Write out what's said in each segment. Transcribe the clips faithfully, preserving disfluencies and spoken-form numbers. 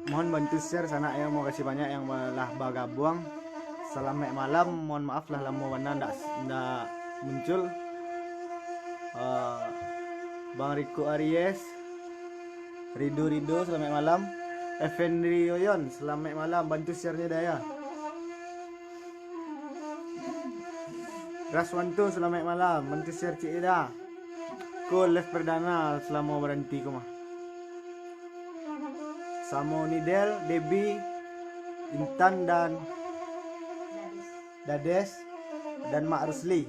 Mohon bantu share sanak yo, makasih banyak yang lah bagabuang. Salamaik malam, mohon maaf lah lamo bana ndak, ndak muncul. Eh, Bang Riko Aries, Rido Rido, salamaik malam. Effendi Yoyon, salamaik malam, bantu share-nyo dah yo. Raswanto, salamaik malam, bantu share ciek dah. Ko live perdana salamo baranti ko mah. Samo Nidel, Debi, Intan, dan Dades, dan Mak Rusli.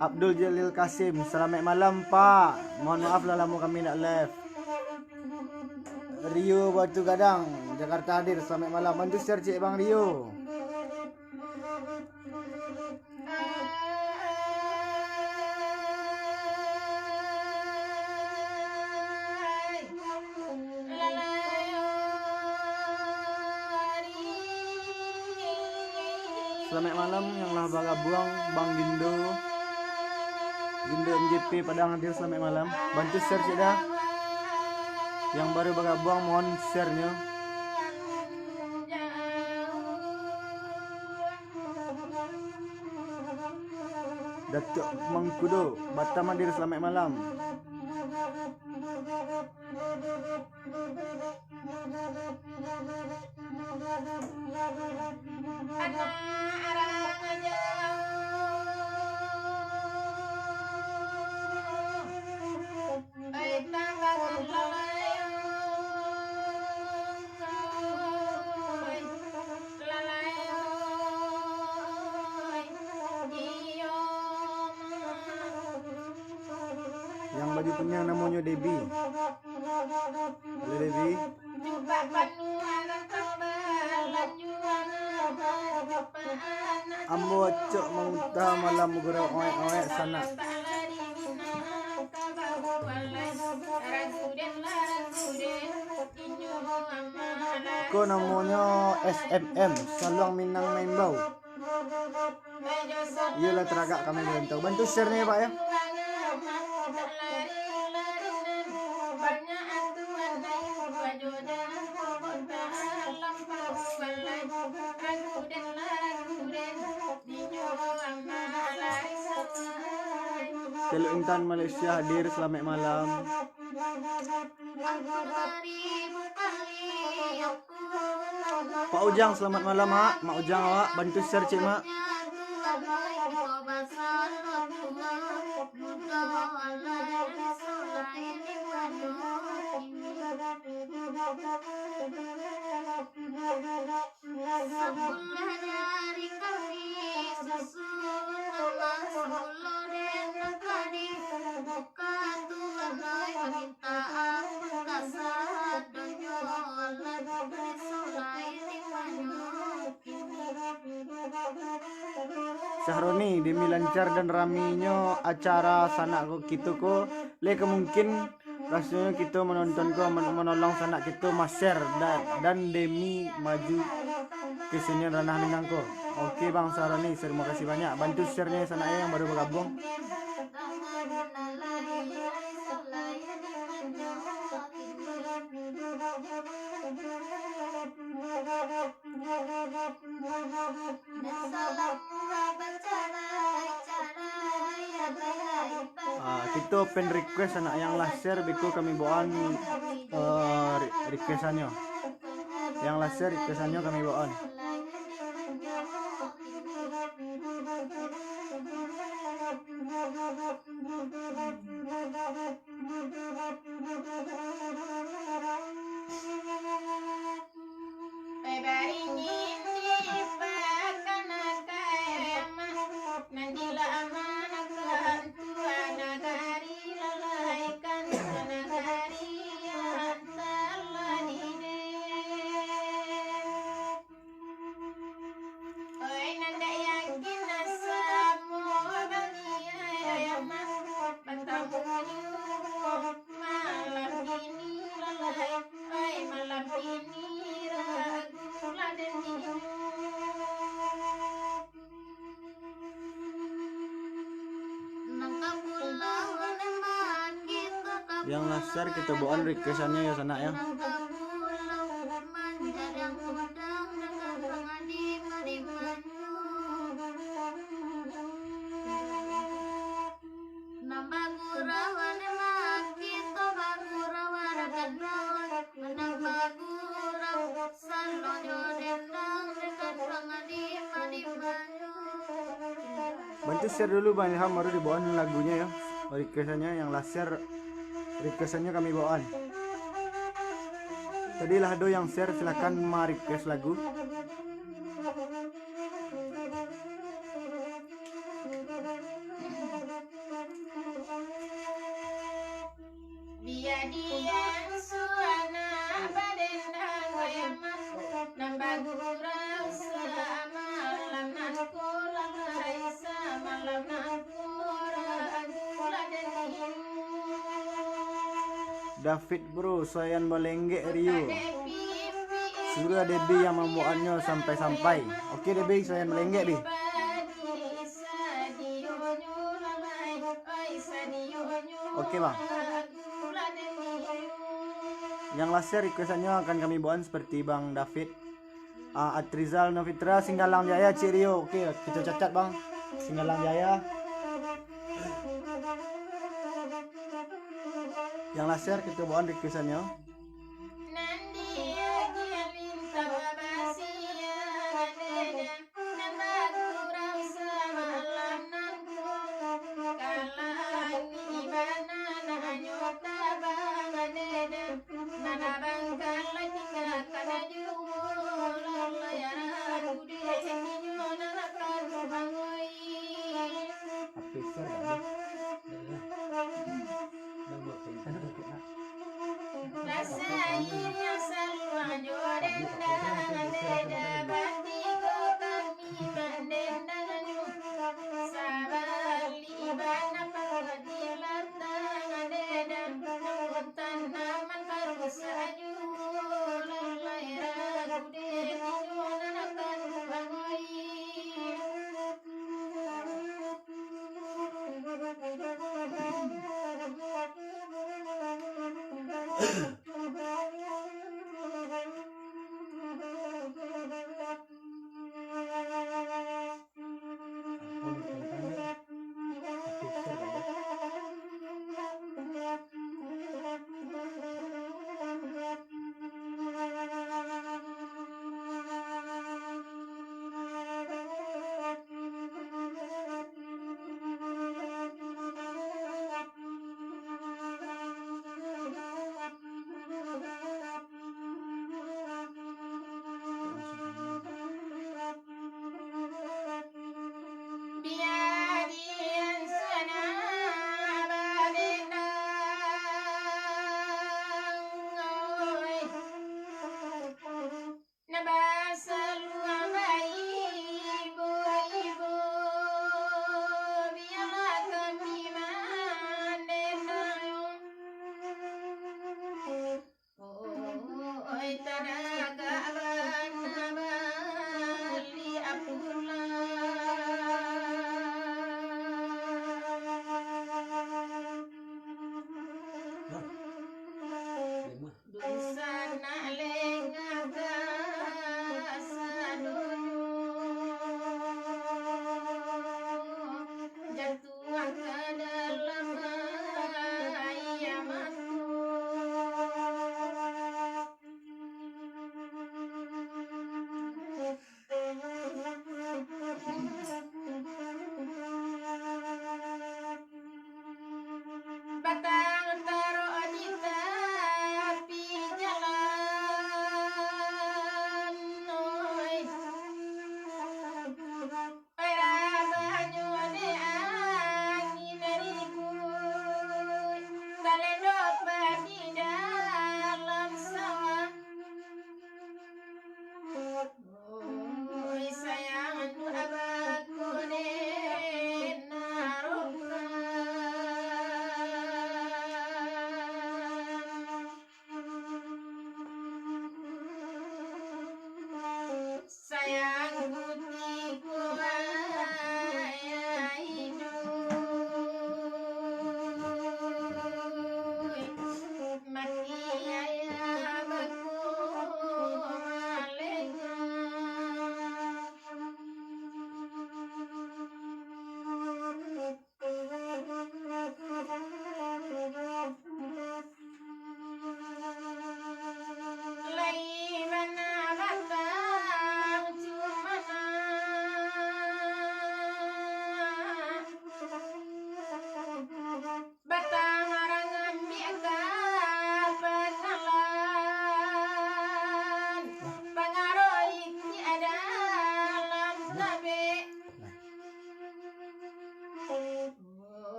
Abdul Jalil Kasim, salamaik malam, Pak. Mohon maaf lah lamo kami ndak live. Rio Batu Gadang, Jakarta hadir, salamaik malam. Bantu share ciek, Bang Rio. Salamaik malam yang lah bagabuang, Bang Gindo, Gindo M J P Padang hadir, salamaik malam. Bantu share ciek dah. Yang baru bagabuang, mohon share-nyo. Datuak Mangkudo, Batam hadir, salamaik malam. Yang baju kuning namonyo Debi. Halo, Debi. Ambo acok mangutah malam gurau oek-oek sanak. Ko namonyo S M M, Saluang Minang Maimbau. Iyolah, taragak kami barantau. Bantu share-nyo yo, Pak, yo. Teluk Intan Malaysia hadir, salamaik malam. Pak Ujang, salamaik malam, Mak. Mak Ujang, awak bantu share ciek, Mak. Sabulah dari kami susun rumah, sabulah den kadi buka tu, agai pamintaan kasadonyo, alah disolai di panyo. Syahroni, demi lancar dan raminyo acara sanak ko, kito ko, le ka mungkin rasonyo kito manonton ko, man-, manolong sanak kito ma-share da-, dan demi maju kesenian ranah Minang ko. Oke, Bang Syahroni, terima kasih banyak. Bantu share-nyo sanak yang baru bagabuang. Ah, kito fan request sanak yang lah share, beko kami bawaan, eh, re-, requestannyo. Yang lah share requestannyo kami bawaan. Oi, nan dak yakin asa mo baniayo, batamunyo malam kini lalai. Oi, malam kini ragu lah dek inyo. Yang lah share kito bawaan requestannyo yo, sanak yo. Manang bagurau, salonyo dendang, dendang di madimanyo. Bantu share dulu Bang Ilham, baru dibawaan lagunyo yo. Requestanyo yang lah share, requestanyo kami bawaan. Tadi lah ado yang share, silakan ma-request lagu. Bia dian suana badendang goyang, nan bagurau samalam nan ko, lai samalam nan ko, ragu lah dending. David Bro, Sayan Malenggek Rio. Surah Debi yang mambuatnyo sampai-sampai. Oke Debi, Sayan Malenggek Bi. Oke Bang. Yang lah share requestanyo akan kami bawaan seperti Bang David, ah, Atrizal Novitra, Singgalang Jaya, Cik Rio. Oke, kito catat Bang. Singgalang Jaya. Yang lah share kito bawaan requestanyo. Rasa iri saluang jo dendang, dendang batigo kami mandendang nyo. Sabali bana pangadilan tang, dendang tanaman parusa juo, lalai ragu dek inyo nan akan bangoi. Nah, basaluang baibo-ibo, bialah kami mandendang. Oi, tadagak bana baliak pulang. Dunsanak lengah ka sadonyo, jatuah ka dalam aia mato. Batang tarok di tapi jalan.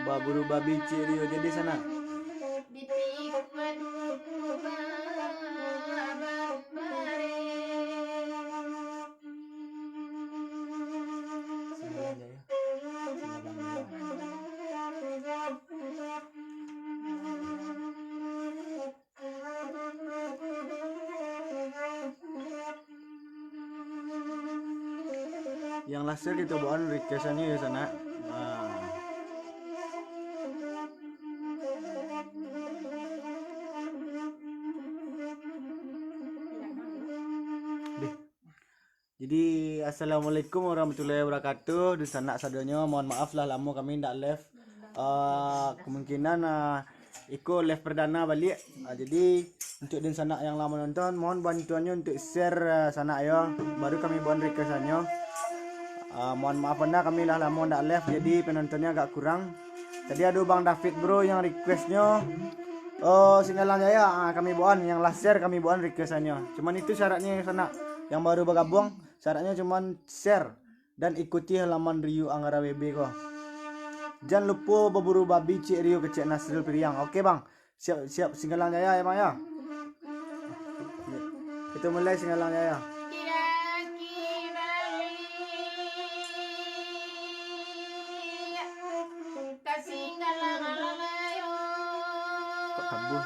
Baburu babi ciek Rio jadi sanak. Yang lah share kito bawaan request-annyo yo sanak. Nah. Deh. Jadi, assalamualaikum warahmatullahi wabarakatuh. Dunsanak sadonyo, mohon maaf lah lamo kami ndak live. Ah, kemungkinan, ah, iko live perdana baliak. Ah, jadi, untuk dunsanak yang lah manonton, mohon bantuannyo untuk share, ah, sanak yo. Baru kami bawaan request-annyo. Ah, mohon maaf bana kami lah lamo ndak live, jadi penontonnya agak kurang. Tadi ado Bang David Bro yang request-nyo, oh, Singgalang Jaya, ah, kami bawaan, yang lah share kami bawaan request-annyo. Cuman itu syaratnyo sanak, yang baru bagabuang, syaratnyo cuman share dan ikuti halaman Rio Anggara W B ko. Jan lupo baburu babi ciek Rio kecek Nasril Piriang. Oke, Bang. Siap, siap, Singgalang Jaya yo, Bang, yo. Kito mulai Singgalang Jaya. Kok kabur?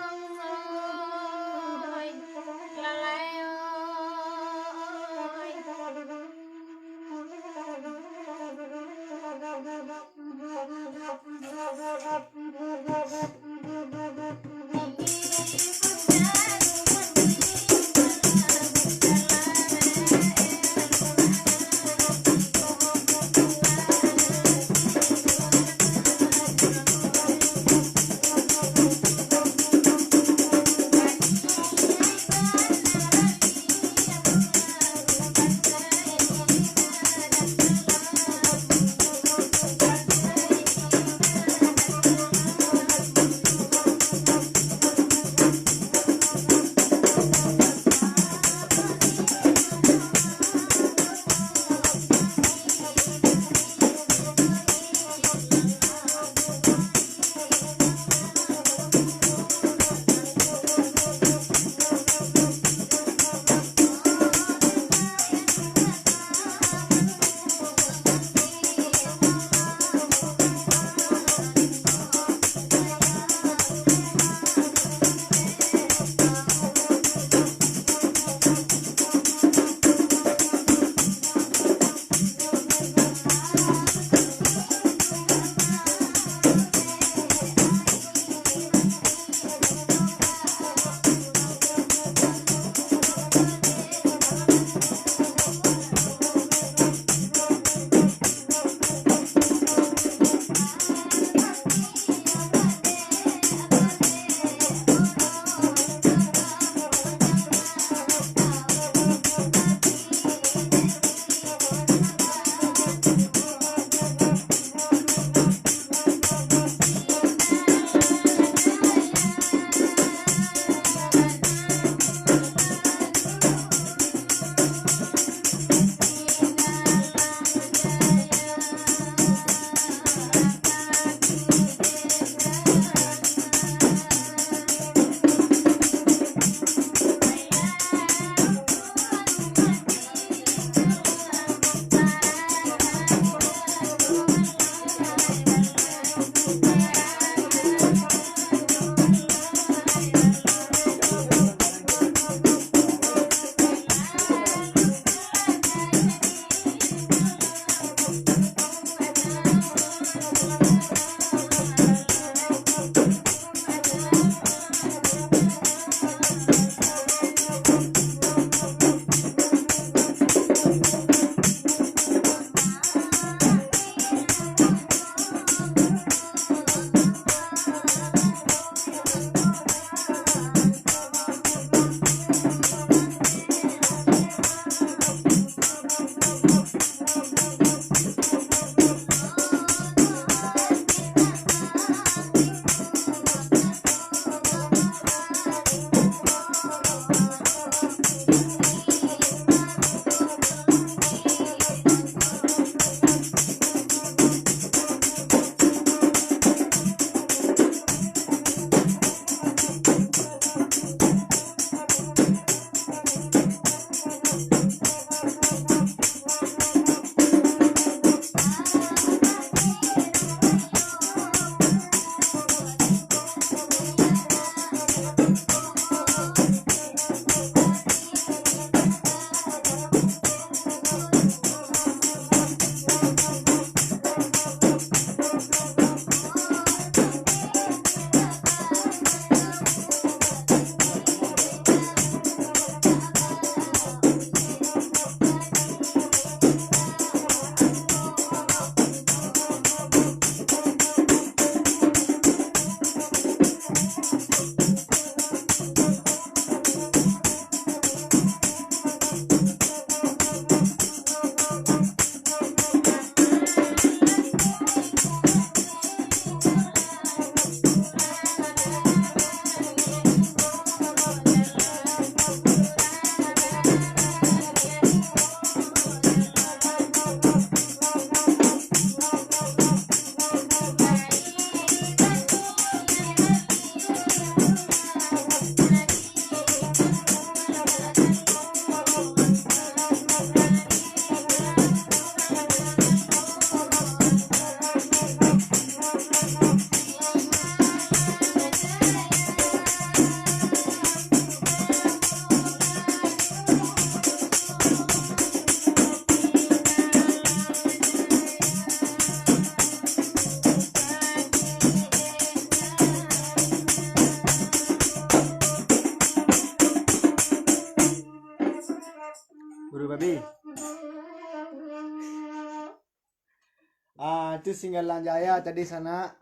Itu Singgalang Jaya tadi, sanak.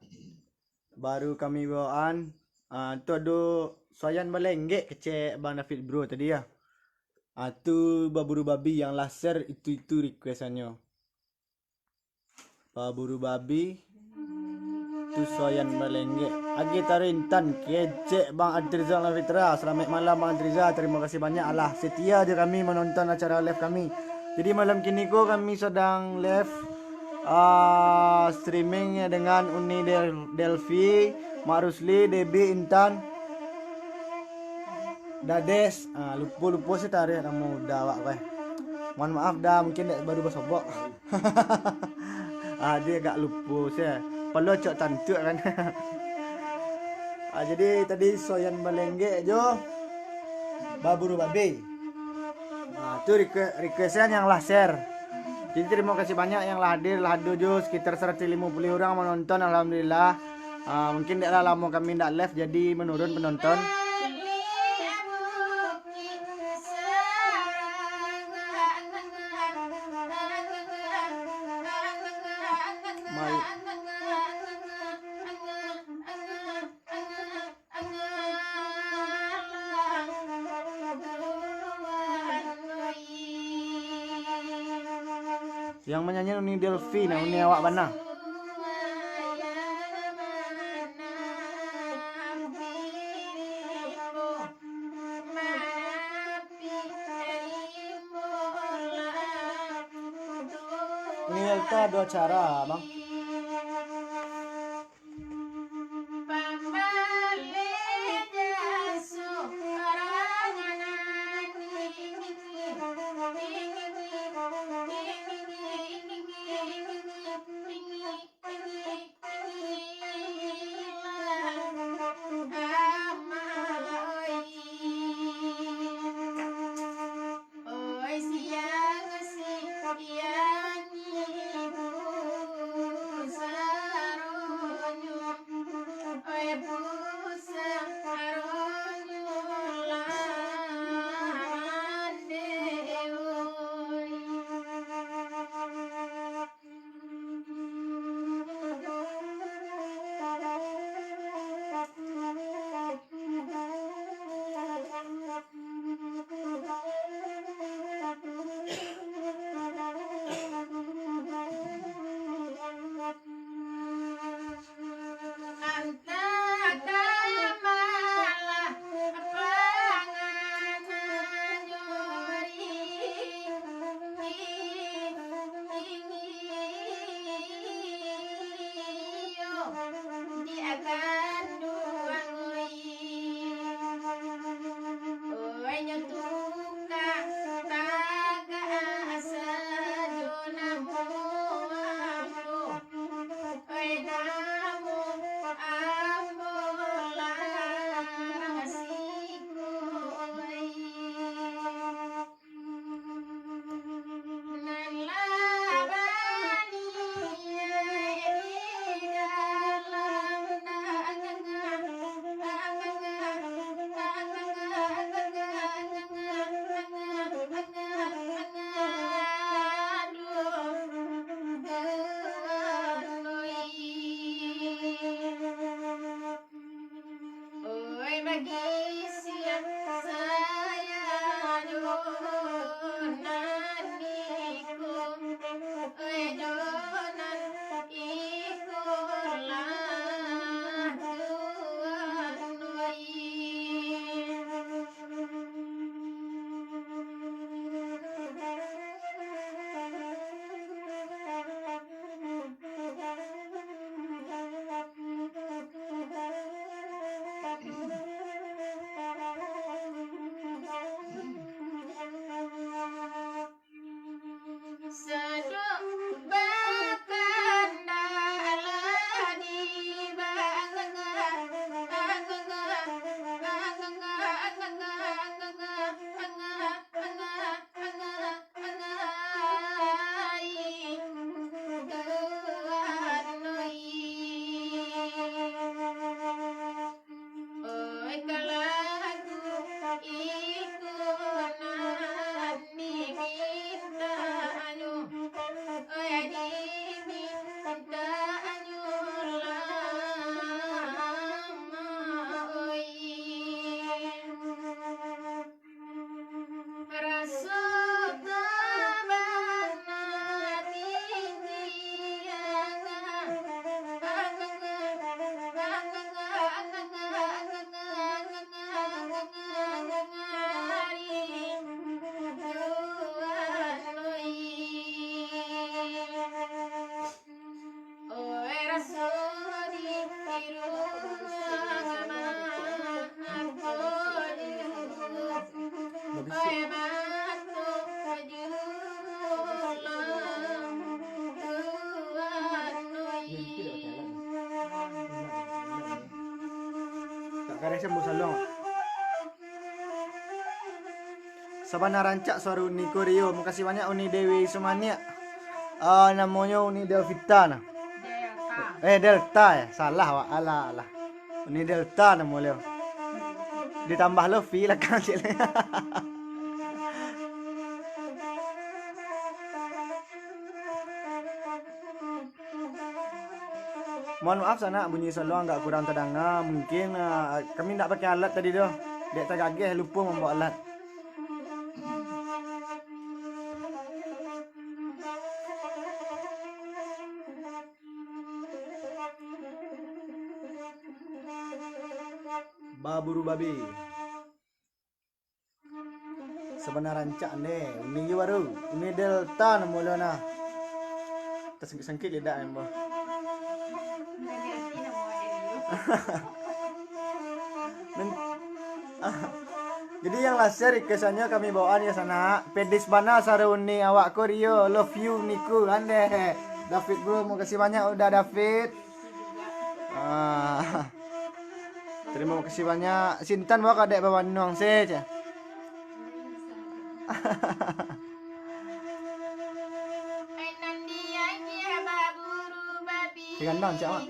Baru kami bawaan. Ah, tu ado Soyan Balenggek, kecek Bang David Bro tadi, ya. Ah, tu Baburu Babi yang laser itu, itu requestannyo. Baburu Babi, tu Soyan Balenggek. Agi Tarintan, kecek Bang Adrizal Nafitra. Selamat malam, Bang Adrizal. Terima kasih banyak alah setia je kami menonton acara live kami. Jadi, malam kini ko kami sedang live, ah, streaming dengan Uni Del-, Delvi, Mak Rusli, Debi, Intan, Dades. Ah, lupo-lupo sih taruih namo uda awak ko, eh. Mohon maaf dah, mungkin dek baru basobok. Ah, dia agak lupo sih. Perlu cok tantuk kan. Ah, jadi tadi Soyan Balenggek jo Baburu Babi. Ah, tu request, requestan yang lah share. Jadi, terima kasih banyak yang lah hadir, lah hadir jo sekitar seratus lima puluh orang menonton, alhamdulillah. Ah, mungkin dek lah lamo kami ndak live, jadi menurun penonton. Mal- Yang manyanyi Uni Delvi, nah, Uni awak bana. Uni Delta ado acara, Bang. Oi siang, siang ibu saronyo, oi pusa aronyo lah mandeh, oi. Oi, nyo tukang tagak sajo namo ambo. Oi, namo ambo lah siko, oi. Oi, bagi siang sajo nan iko, oi, jo nan iko lah tuan, oi. Oi batu pajulang tuan oi. Tak kareh sih, Bos Along. Sabana rancak suaro Uni ko Rio. Makasih banyak Uni Dewi Sumaniak. Ah, namonyo Uni Delvita nah. Delta. Eh, Delta ya? Salah awak. Alah, alah. Uni Delta namo baliau. Ditambah Lofi lah kan, cik. Mohon maaf, sanak, bunyi salon agak kurang tadanga. Mungkin, ah, kami ndak pakai alat tadi tu. Dek tagageh, lupo mambawa alat. Baburu babi. Sabana rancak ndeh, Uni jo baru. Uni Delta namo lo nah. Tasangkik-sangkik lidah embo. Men- Jadi yang lah share requestanyo kami bawaan ka sanak. Pedis bana suaro Uni awak ko Rio, love you Niku, andeh. David bro, makasih banyak udah David. Ah. Terima kasih banyak. Sintan bawa kadek bawa nuang se, cah. Digandang, cak, Mak.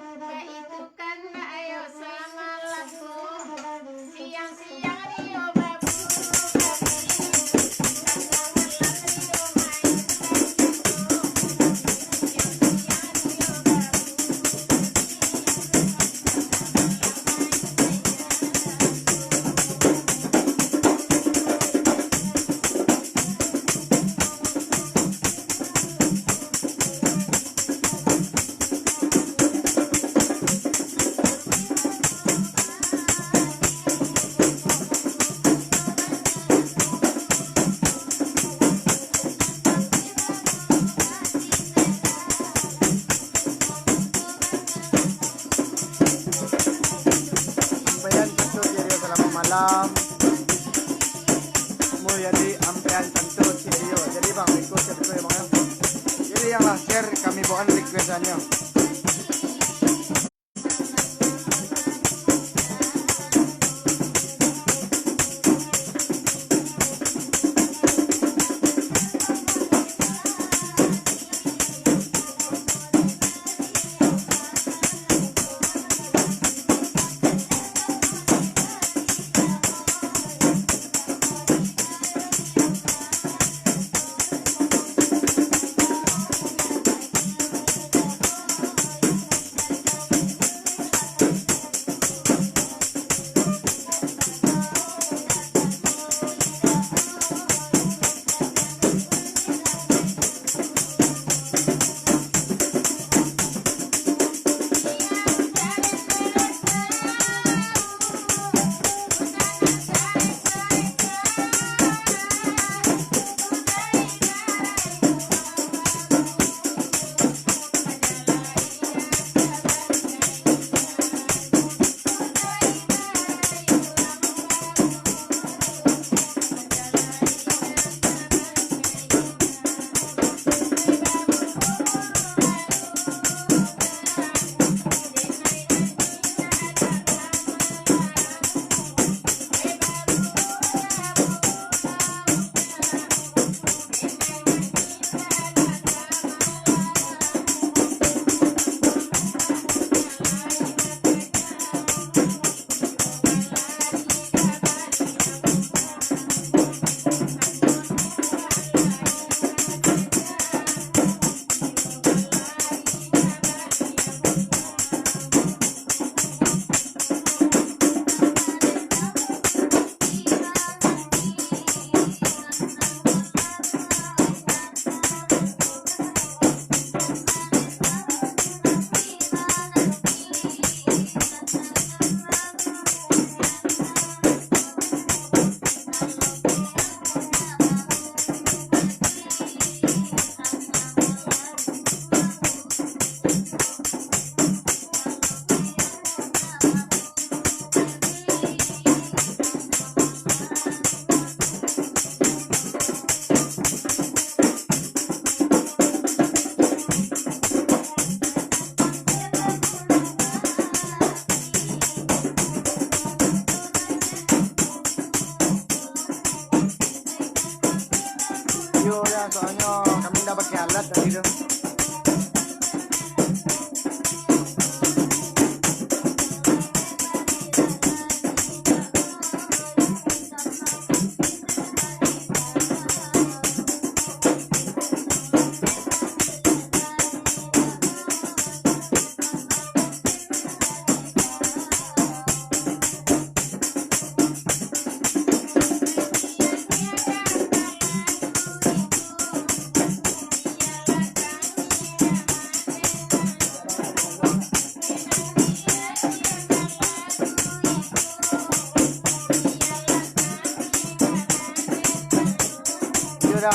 Ampean Santo Cirio, selamat malam. Mulyadi Ampean Santo Cirio. Jadi, Bang, request, request, Bang, ya. Jadi, yang lah share, kami bawaan requestanyo.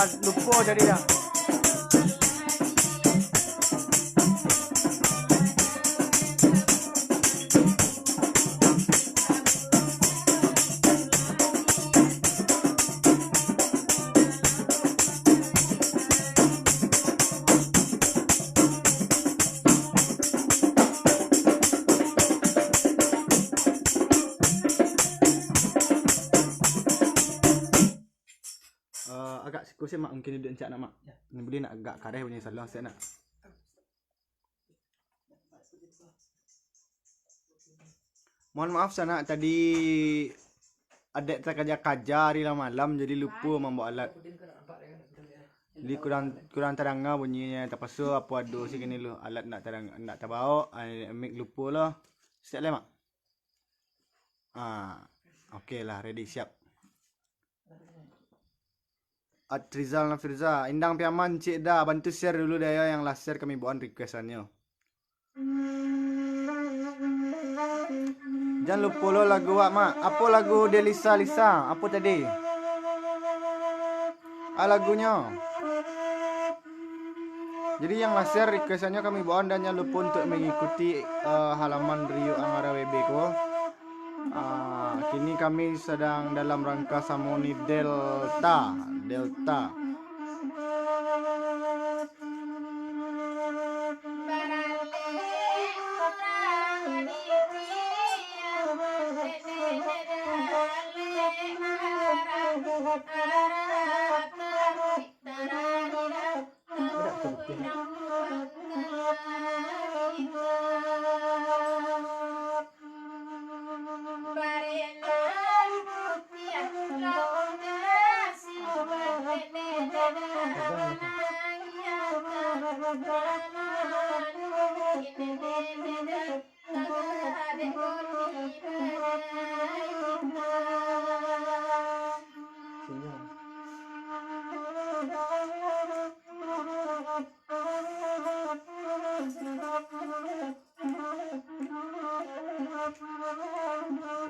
Lupo jadi dah. Eh, agak siko se, Mak, mungkin duduak rancak, nak, Mak. Yo. Ni buliah nak agak kareh punyo saluang se, nak. Mohon maaf, sanak, tadi adaik takaja-kaja ari lah malam, jadi lupo mambaok alat. Jadi kurang, kurang tadanga bunyinyo, tapaso apo ado sikini lu alat nak tadanga, nak tabaok, ai, mic lupo lo. Siap lai, Mak? Ah, oke lah, ready, siap. Atrizal Nafirza, Indang Piaman, Cik Da, bantu share dulu dek yo, yang lah share kami bawaan requestannyo. Jan lupo lo lagu wak, Mak. Apo lagu Delisa Lisa? Apo tadi? Ah, lagunyo. Jadi yang lah share requestannyo kami bawaan, dan jan lupo untuk mengikuti, eh, halaman Rio Angara W B ko. Ah, kini kami sadang dalam rangka samo ni Delta, Delta.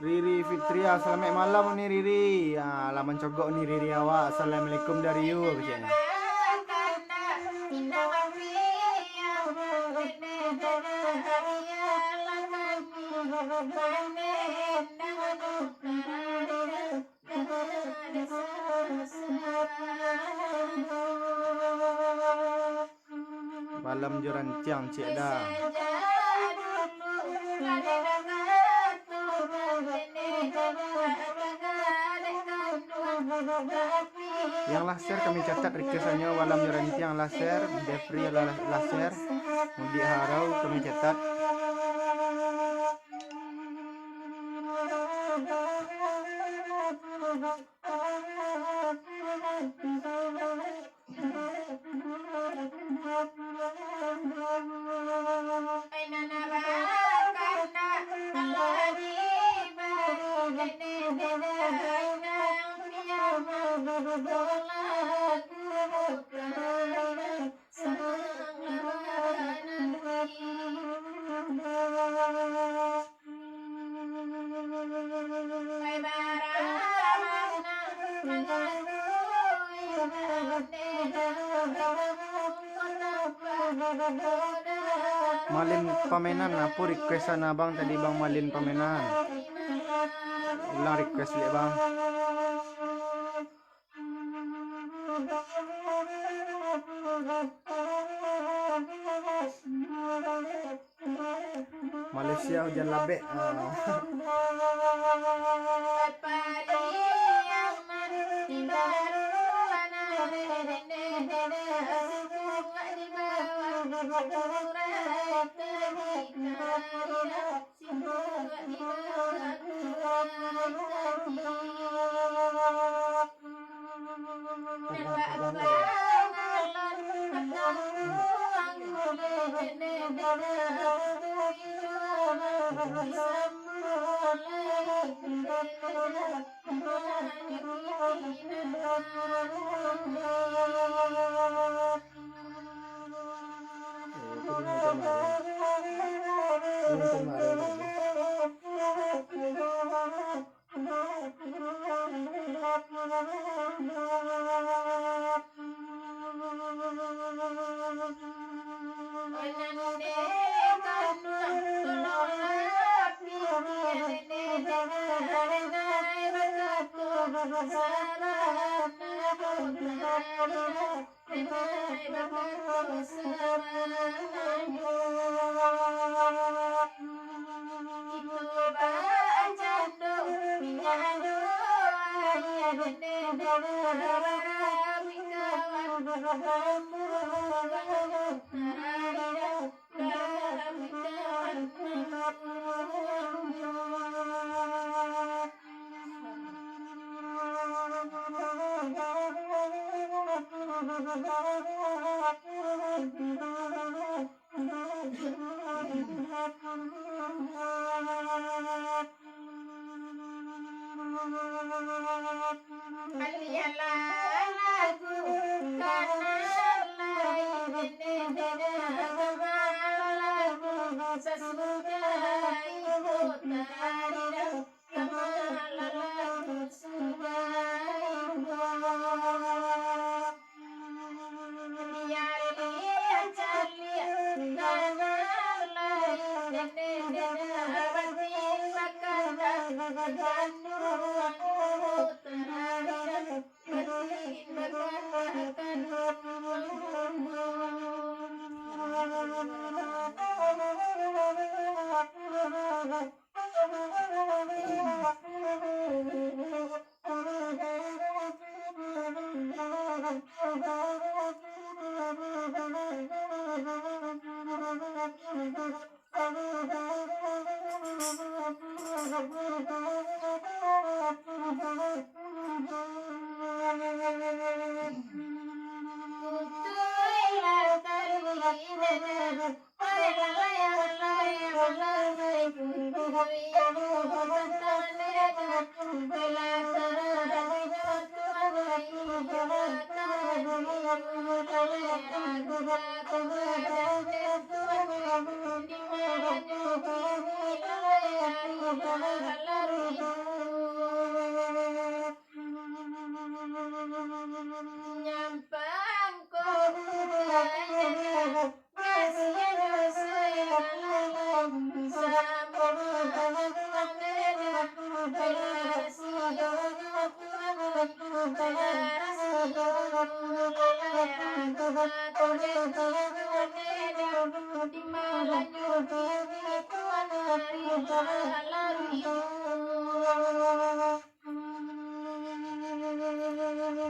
Riri Fitria, salamaik malam ni Riri. Ah, lah mancogok ni Riri awak. Assalamualaikum dari you, keceknyo. Malam jo rancak, Cik Da. Yang lah share kami catat requestannyo, Malam jo Rancak lah share, Jeffrey lah, lah share, Mudik Harau kami catat. Malin Pamenan, apo requestan abang tadi, Bang Malin Pamenan? Ulang request baliak, Bang. Malaysia hujan labek. Ah.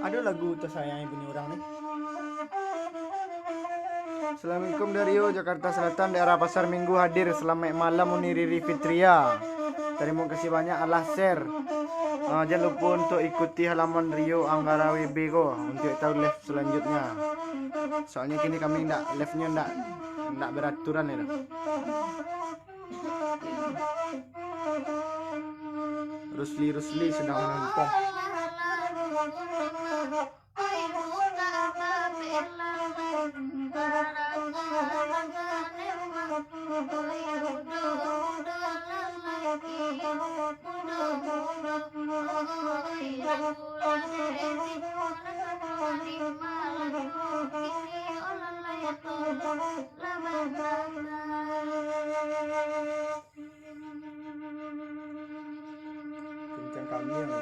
Ado lagu tasayangi bunyi urang ni. Assalamualaikum dari Rio, Jakarta Selatan, daerah Pasar Minggu hadir. Selamat malam Uni Riri Fitria. Terima kasih banyak alah share. Ah, jangan lupa untuk ikuti halaman Rio Anggara W B ko untuk tahu live selanjutnya. Soalnya kini kami ndak live-nyo ndak ndak beraturan ya. Rusli, Rusli sedang menonton. Kencang kami yang.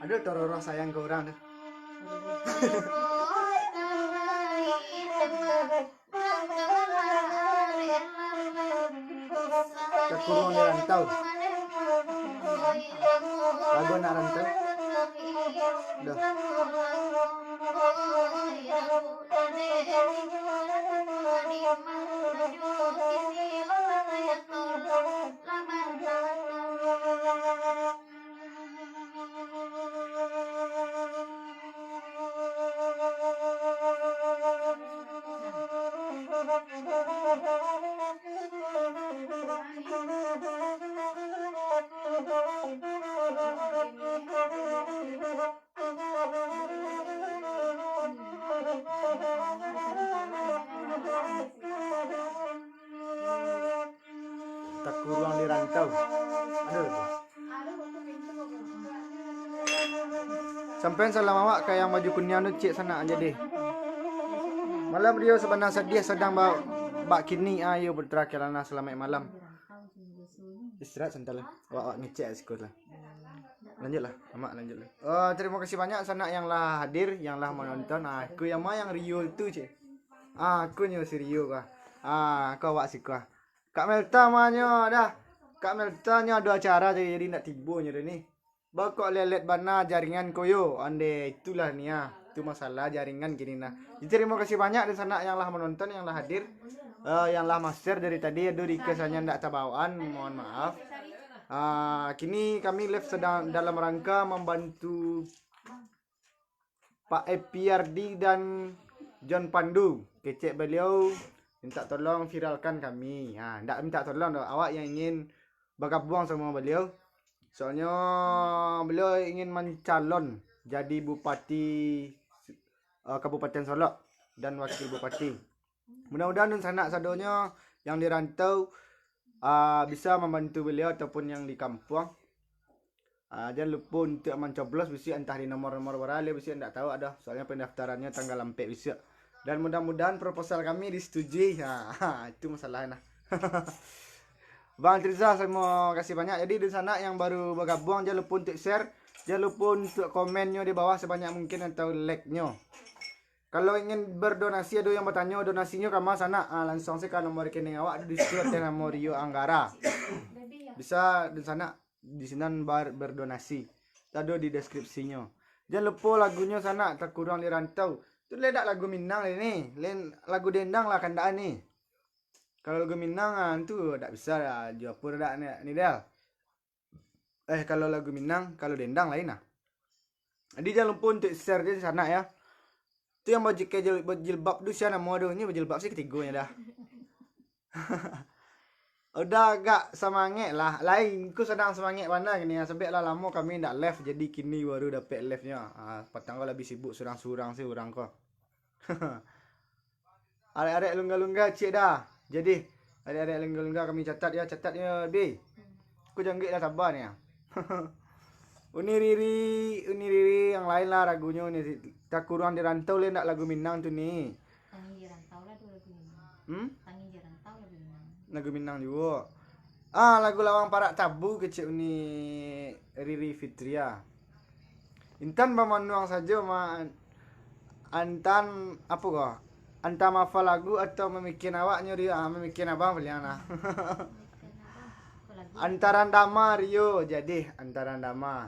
Aduh, tororoh sayang ka urang tu. Takurung di rantau. Lagu anak rantau. Dah. Takurung di rantau. Aduh. Sampai salam awak ka yang baju kuniang tu, cek sanak jadi. Malam Rio sabana sadiah sadang ba-, bak kini ayo putra kelana salamaik malam. Istirahat santai lah. Awak, awak ngecek sikit lah. Lanjutlah, Amak lanjutlah. Oh, terima kasih banyak sanak yang lah hadir, yang lah menonton. Ah, aku yang mah yang Rio tu, cek. Ah, aku nyo si Rio kah. Ah, aku awak siko ah. Kak Melta mah nyo dah. Kak Melta nyo ado acara jadi, jadi ndak tibo nyo dah ni. Bakok lelet bana jaringan koyo. Ande itulah ni ah. Itu masalah jaringan kini nah. Jadi terima kasih banyak di sanak yang lah menonton, yang lah hadir. Eh, yang lah master dari tadi, aduh requestannya ndak tabawaan, mohon maaf. Ah, kini kami live sedang dalam rangka membantu Pak Epiardi dan John Pandu. Kecek beliau minta tolong viralkan kami. Ha, ndak minta tolong doh, awak yang ingin bergabung sama beliau. Soalnya beliau ingin mencalon jadi bupati, eh, Kabupaten Solok dan wakil bupati. Mudah-mudahan dunsanak sadonyo yang di rantau, ah, bisa mambantu baliau ataupun yang di kampuang. Ah, jan lupo untuak mancoblos bisuak, antah di nomor-nomor bara lai bisuak, indak tahu ado. Soalnyo pandaftarannyo tanggal ampek bisuak. Dan mudah-mudahan proposal kami disetujui. Ha, itu masalahnyo nah. Bang Trizah, terima kasih banyak. Jadi, dunsanak yang baru bagabuang, jan lupo untuak share, jan lupo untuak komennyo di bawah sabanyak mungkin atau like-nyo. Kalau ingin berdonasi, ado yang batanyo, donasinyo ka ma sanak? Ah, lansuang se ka nomor rekening awak, ado di situ, ateh namo Rio Anggara. Bisa dunsanak di sinan bar-, berdonasi. Ado di deskripsinyo. Jan lupo lagunyo sanak, Takurung di Rantau. Tu lai dak lagu Minang lai ni. Lain lagu dendang lah kandakan ni. Kalau lagu Minang, ah, tu dak bisa lah. Jo apo dak ni, ni Del? Eh, kalau lagu Minang, kalau dendang lain lah. Jadi, jan lupo untuak share je sanak ya. Tu yang bajaket jil-, bajilbab tu sia namo tu? Nyo bajilbab se katigonyo dah. Udah agak samangek lah. Lain, ku sadang samangek bana kini ya. Sabab lah lamo kami ndak live, jadi kini baru dapek live-nyo. Ah, patang ko labiah sibuk surang-surang se urang ko. Arek-arek lungga-lungga ciek dah. Jadi, arek-arek lungga-lungga kami catat ya, catat ya, Bi. Ku jangguik lah saba ni ya. Uni Riri, Uni Riri yang lain lah lagunyo ni. Takurung di Rantau lai ndak lagu Minang tu ni. Tangin di Rantau lah tu lagu Minang. Hmm? Tangin di Rantau lagu Minang. Lagu Minang juo. Ah, lagu Lawang Parak Tabu kecek Uni Riri Fitria. Intan bamanuang sajo ma-, Antan apo ko? Antah mahafal lagu atau mamikian awak nyo Rio? Ah, mamikian abang paliang nah. Antaran Dama Rio, jadi Antaran Dama.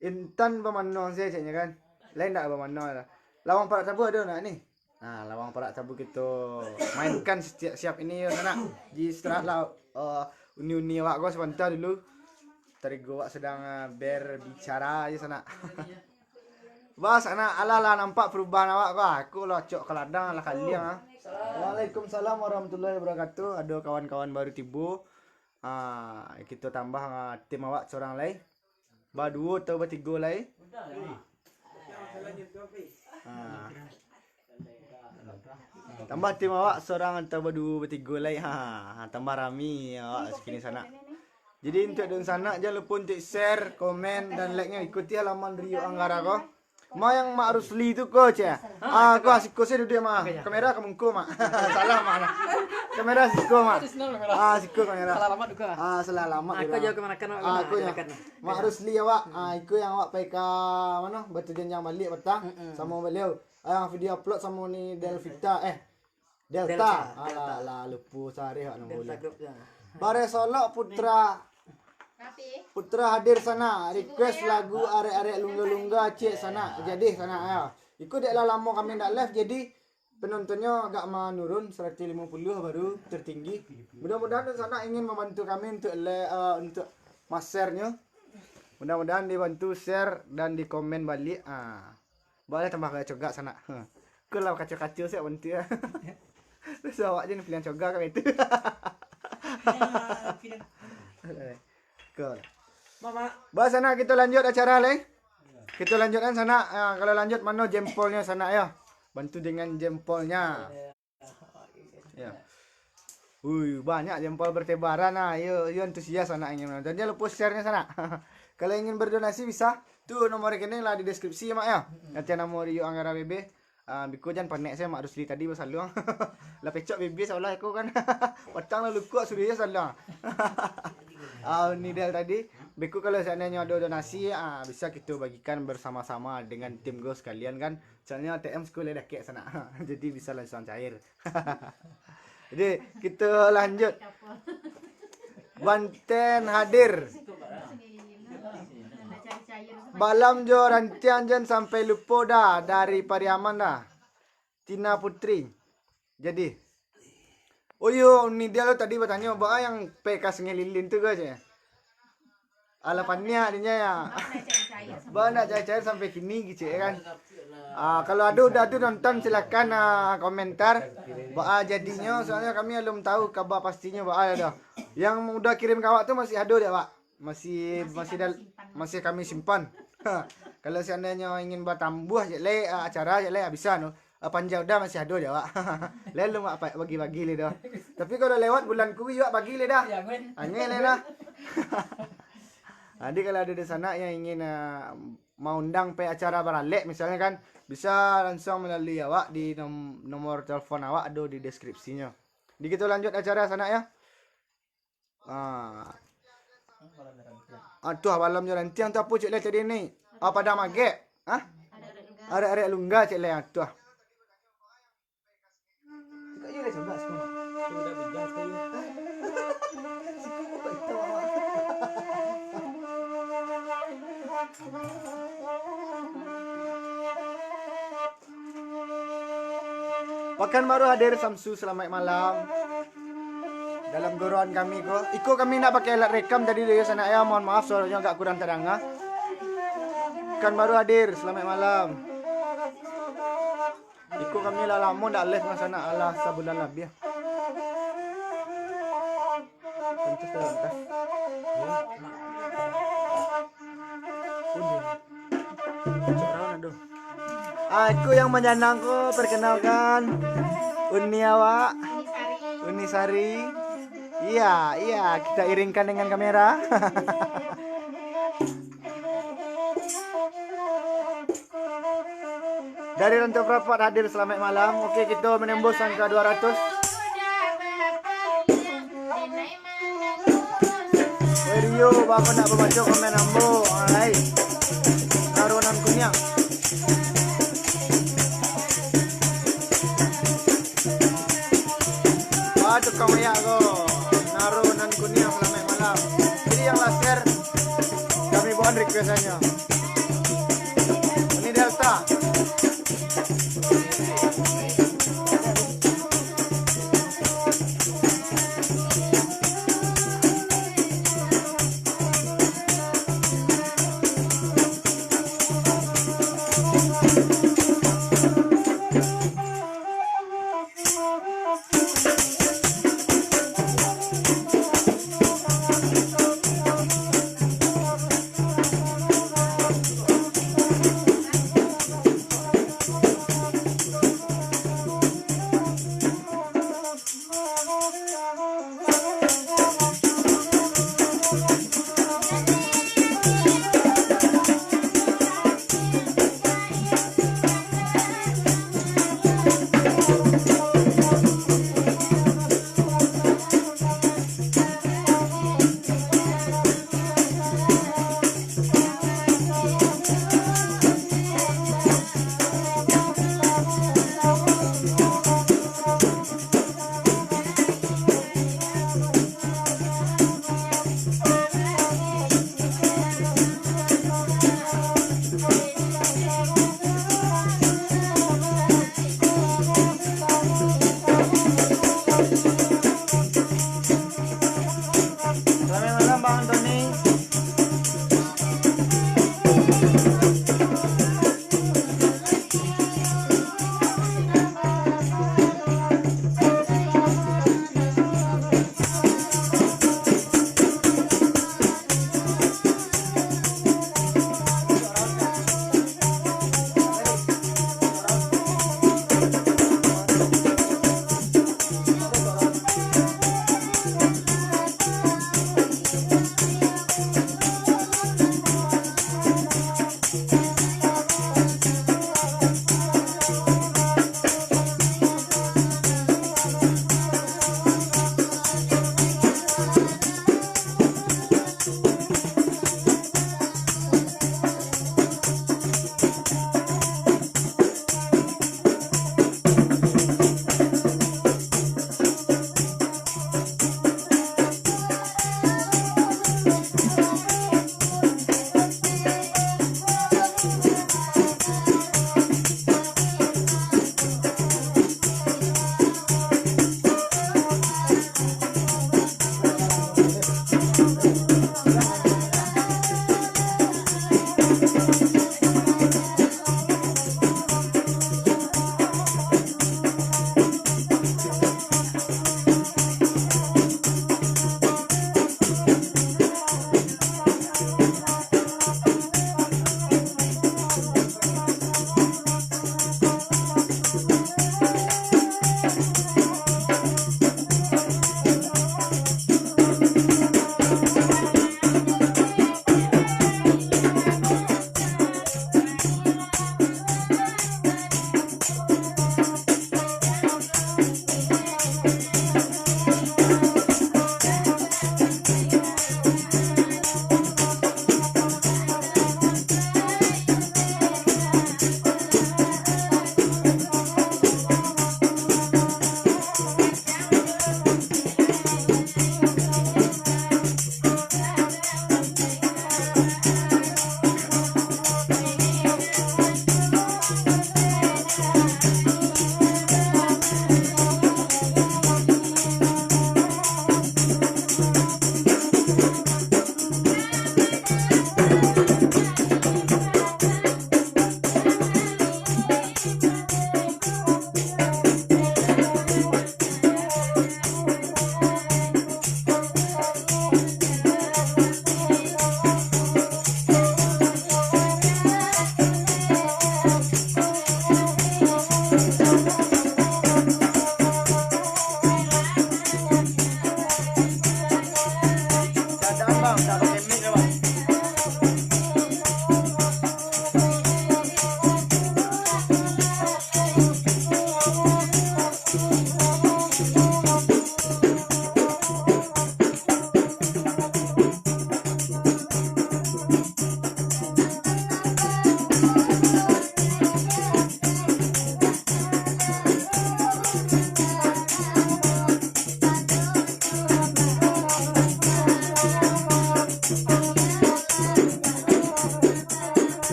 Intan bamanuang sajo ceknyo kan. Lain dak bamanuang lah. Lawang Parak Tabu ado nak ni? Nah, Lawang Parak Tabu kito mainkan setiap siap ini yo sanak. Di setelah la-, eh, uni-uni awak ko sabanta dulu. Tarigo awak sadang, eh, berbicara aja sanak. Bah, sanak, alah lah nampak perubahan awak ko. Aku lah cok ka ladang, lah kaliang ah. Waalaikumsalam warahmatullahi wabarakatuh. Ado kawan-kawan baru tibo. Ah, kito tambah, ah, tim awak sorang lai. Baduo atau batigo lai. Ah. Tambah tim awak sorang atau baduo batigo lai. Ha, tambah rami awak sakini sanak. Jadi, untuak dunsanak, jan lupo untuak share, komen, dan like-nyo. Ikuti halaman Rio Anggara ko. Ma yang Mak Rusli tu ko, ceh. Ah, ko siko se duduak, Mak. Oke, ya. Kamera ka mungko, Mak. Salah, Mak. Kamera siko, Mak. Di siko kamera. Ah, siko kamera. Salah alamat tu ko. Ah, salah alamat. Aku je kamanakan, Mak. Ah, aku je. Kamanakan. Mak Rusli awak. Ah, iko yang awak pai ka mano? Batu Janjang baliak patang. Mm-mm. Samo baliau. Ah, yang video upload samo ni Delvita. Eh, Delta. Delta. Alah, alah, lupo sareh awak namo Delta lah. Group tu. Bare Solok Putra. Putra hadir sanak, request lagu arek-arek lungga-lungga ciek sanak. Jadi sanak yo. Iko dek lah lamo kami ndak live, jadi penontonnya agak menurun, seratus lima puluh baru tertinggi. Mudah-mudahan sanak ingin membantu kami untuk le, eh, untuk mas-share-nyo. Mudah-mudahan dibantu share dan di komen balik. Ah. Boleh tambah kaco gak sanak. Huh. Ko lah kaco-kaco siap bantu. Terus awak je ni pilihan coga kan itu. Ya, pilihan. Ko. Mama. Bah, sanak, kita lanjut acara lai. Kita lanjutkan sanak. Ah, kalau lanjut mano jempolnya sanak yo. Bantu dengan jempolnya. Ya. Ui, banyak jempol bertebaran ah. Yo, yo antusias sanak ingin menonton. Jangan lupa share-nya sanak. Kalau ingin berdonasi bisa. Tu nomor rekening lah di deskripsi, Mak, yo. Mm-mm. Nanti nomor Rio Anggara B B. Ah, biko jan panek se Mak Rusli tadi basaluang. Lah pecok B B salah aku kan. Patang lah lukuak suruh yo saluang. Ah, Nidal tadi. Biko kalau seandainya ada donasi, ah, bisa kita bagikan bersama-sama dengan tim Go sekalian kan. Soalnya A T M sekolah dakek sanak. Jadi bisa langsung cair. Jadi, kita lanjut. Banten hadir. Balam jo rantiang jan sampai lupo dah dari Pariaman dah. Tina Putri. Jadi, oh iyo, ni dia lo tadi batanyo, baa yang P K Sungai Lilin tu ko, cek. Alah paniak dinyo ya. Baa nak cair-cair sampai kini, kecek kan. Ah, kalau ado udah tu nonton, silakan, ah, komentar. Baa jadinyo, soalnyo kami alun tahu kaba pastinyo baa dah. Yang udah kirim ka awak tu masih ado dak, Wak? Masih, masih masih dal-, masih kami simpan. Kalau seandainya ingin batambuah cek le, ah, acara cek le, ah, bisa no. Ah, panjang udah masih ado je, Wak. Lalu mak pa-, bagi-bagi le dah. Tapi kalau lewat bulan kui, Wak, bagi le dah. Ya, angin. Angin le dah. Jadi kalau ada di sana yang ingin, ah, maundang pe acara baralek misalnya kan, bisa langsung melalui awak di nom-, nomor telepon awak ado di deskripsinyo. Di kita lanjut acara sanak ya. Ah. Ah, tu ah, balam jo rantiang tu apo cek le tadi ni? Ah, padang magek. Hah? Arek-arek lungga cek le, ah, tu ah. Pakanbaru hadir, Samsu, salamaik malam. Dalam goroan kami ko, iko kami ndak pakai alat rekam tadi, yo sanak ya, mohon maaf suaronyo agak kurang tadanga. Pakanbaru hadir, salamaik malam. Iko kami lah lamo ndak live, sanak, alah sabulan labiah. Pantas lah, pantas. Ah, aku yang manjanang ko, perkenalkan. Uni awak. Uni Sari. Iya, iya, kita iringkan dengan kamera. Dari Rantau Prapat hadir, salamaik malam. Oke, kita menembus angka dua ratus. Woi Rio, baa kok ndak babaco komen ambo? Alai. Naro nan kuniang. Wah, tukang mayak ko. Naro nan kuniang, salamaik malam. Jadi yang lah share, kami bawakan request-annyo. Ini Delta.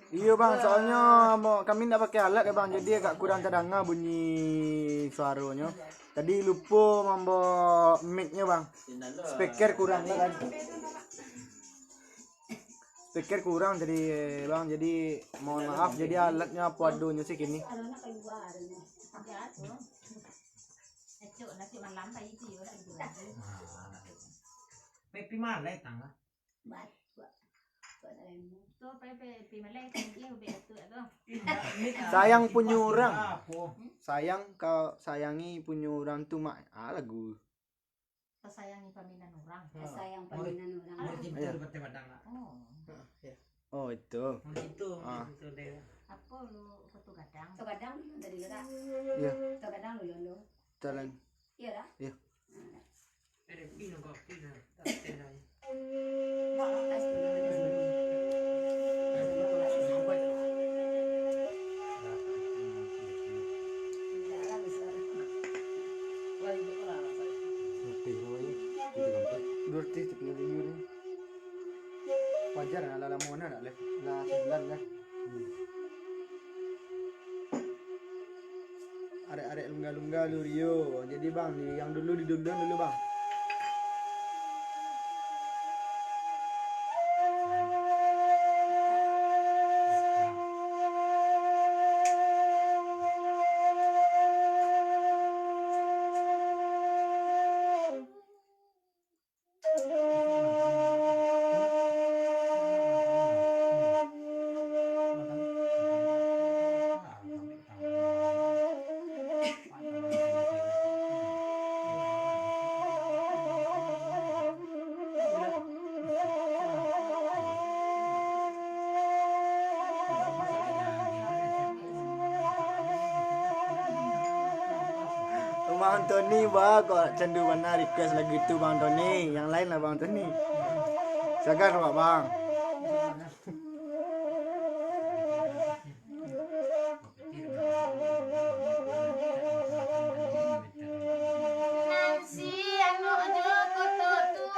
Iyo bang, soalnyo ambo, kami ndak pakai alat ya bang, jadi agak kurang tadanga bunyi suaronyo. Tadi lupo mambao mic-nyo bang, speaker kurang kan. Speaker kurang tadi bang, jadi mohon maaf, jadi alatnyo apo adonyo sih kini. Cik malam pai ciyo lah gitu. Nah, pai pi malai tangga. Bat, bat, bat lain. Tu pai, pai, pi malai kan, iyo, betul tu. Sayang punyo urang. Apo? Sayang kau sayangi punyo urang tu, Mak. Ah, lagu. Tasayangi paminan urang. Ha. Tasayang paminan urang. Murid itu. Iya. Di Pantai Padang lah. Oh. Ha, iya. Oh, itu. Murid itu, ah, murid itu dia. Apo lu Koto Gadang? Koto Gadang tadi lu tak? Iya. Koto Gadang lu, lu. Jalan. Iya dah. Iya. Ada pin kok, pin. Tak ada. Dua ratus tiga puluh tujuh ni. Wajar lah, lah lamo nak, lah, lah sebulan lah. Hmm. Arek-arek lungga-lungga lu, Rio. Jadi, Bang, di yang dulu, di dulu, dulu, Bang. Bang Tony, bah, kok candu bana request lagu tu, Bang Tony. Yang lain lah, Bang Tony. Silakan, Bang. Nan si anu jo koto tu,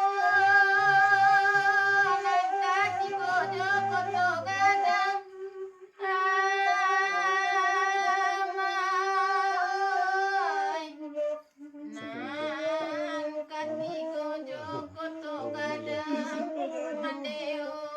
nan katigo jo koto gadang. Amai, nan katigo jo koto gadang, mandeo.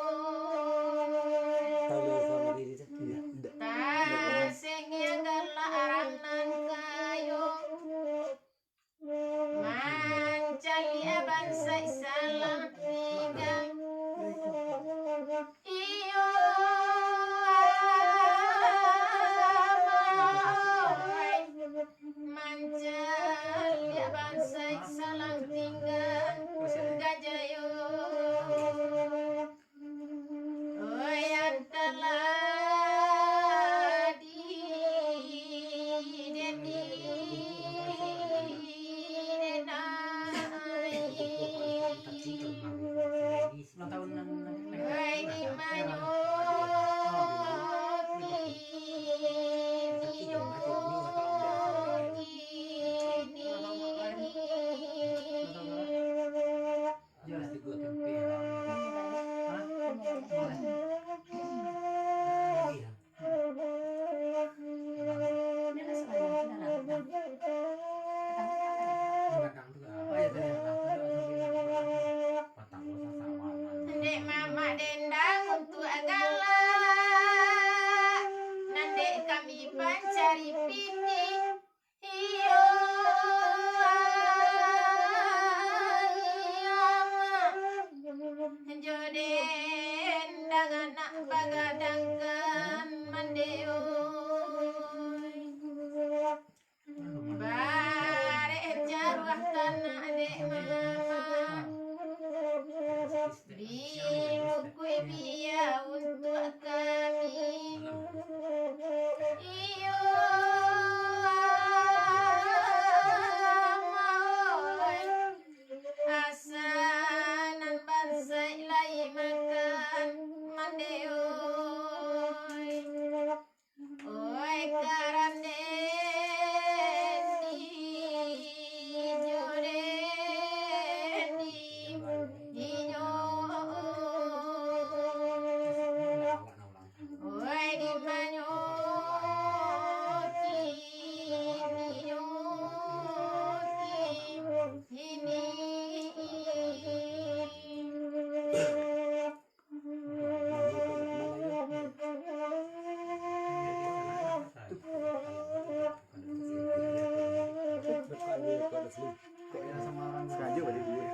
Sengaja balik dulu.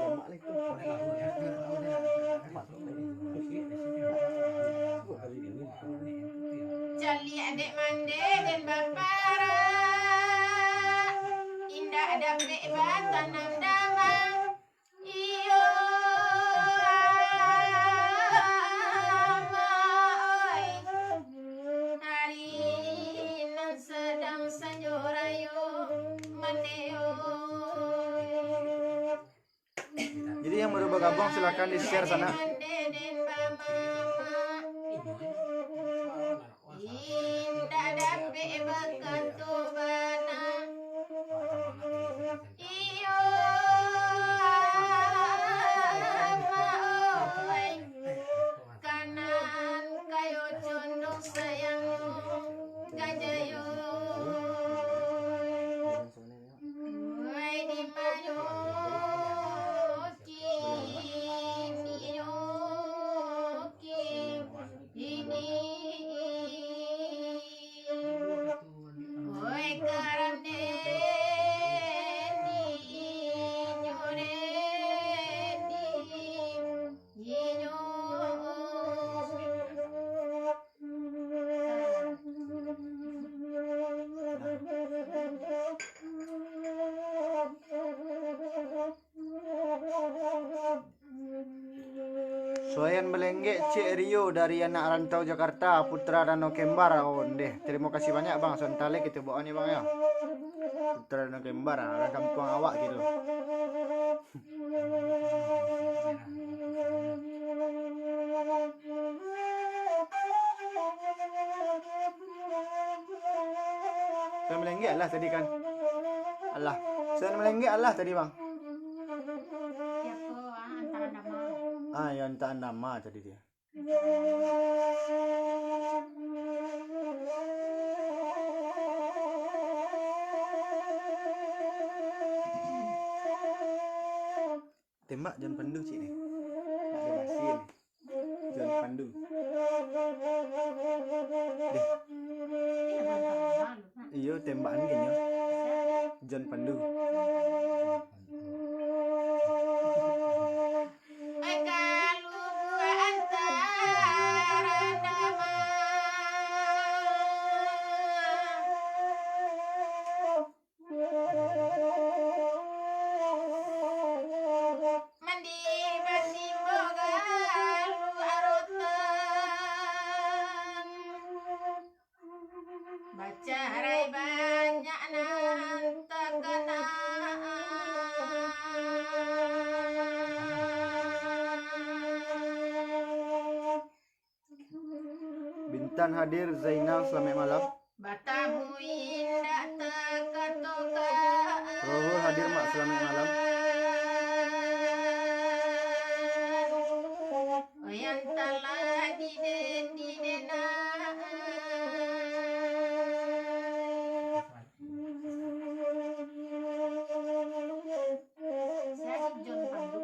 Lemak lah itu. Caliak dek mandeh den baparak, indak dapek batanam damang. Iyo, amak oi, hari nan sadang sanjo rayo mandeh oi. Jadi yang baru bergabung, silakan di-share sana. Indak dapek bakato bana. Iyo, amak oi, kanan kayo condong sayang gajayo. Wai di mayo kin, iyo kin, ini. Wai karande ni, iyo re ni, iyo. Suayan balenggek, Cek Rio dari Anak Rantau Jakarta, Putra Danau Kembar. Ondeh, terima kasih banyak, Bang. Sontalek kita bawa ni, Bang, ya. Putra Danau Kembar, orang kampung awak gitu. Sudah malenggek alah tadi kan? Alah. Sudah malenggek alah tadi, Bang. Siapa? Ah, antaran nama. Ah, yang antaran nama tadi dia. Tembak John Pandu, cik ni. Nak dibasi ni. John Pandu. Deh. Iyo, tembakan kayaknya. John Pandu. Mandi basimbok galuh arotan, bacarai banyak nan takana. Bintan hadir, Zainal, selamat malam. Batamu indak takatokan. Rohul hadir, Mak, selamat malam. Yang talah diden-didenan. Siapa John Pandu?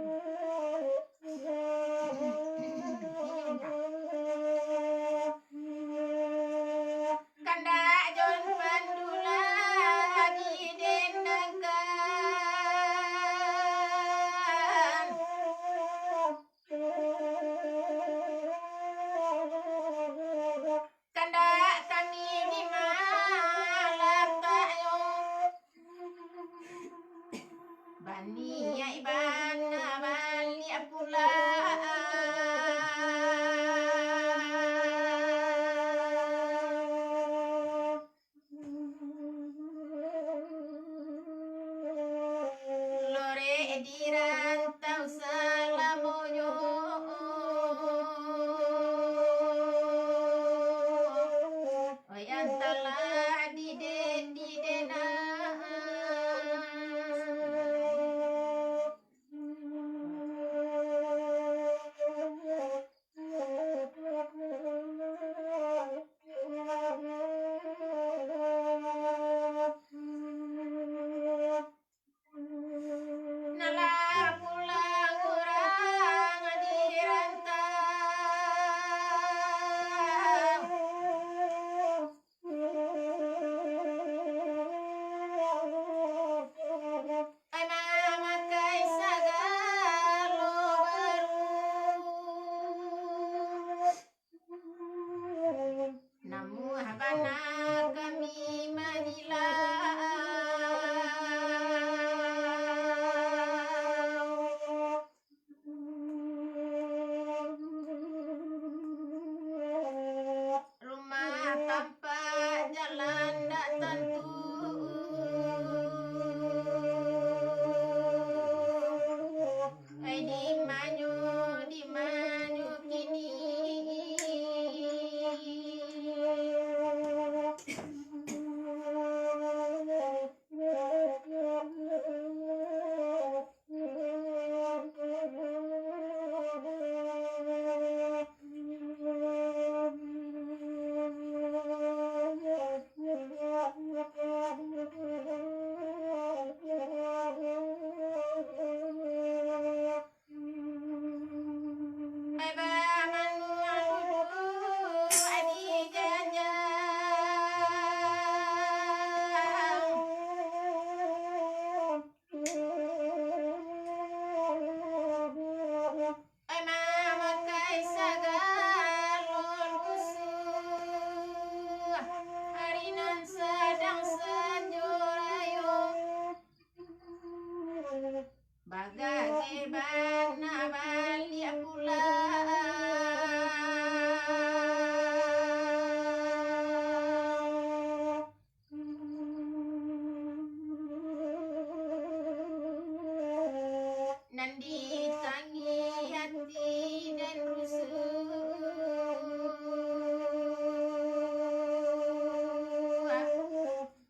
Kandak John Pandu lah didendangkan. Kandak kami di malakaknyo. Baniaik bana baliak pulang. Lorek di rantau salamonyo. Yang talah diden-didenan. Nalah Bana baliak pulang. Nan ditangi hati dan rusuh.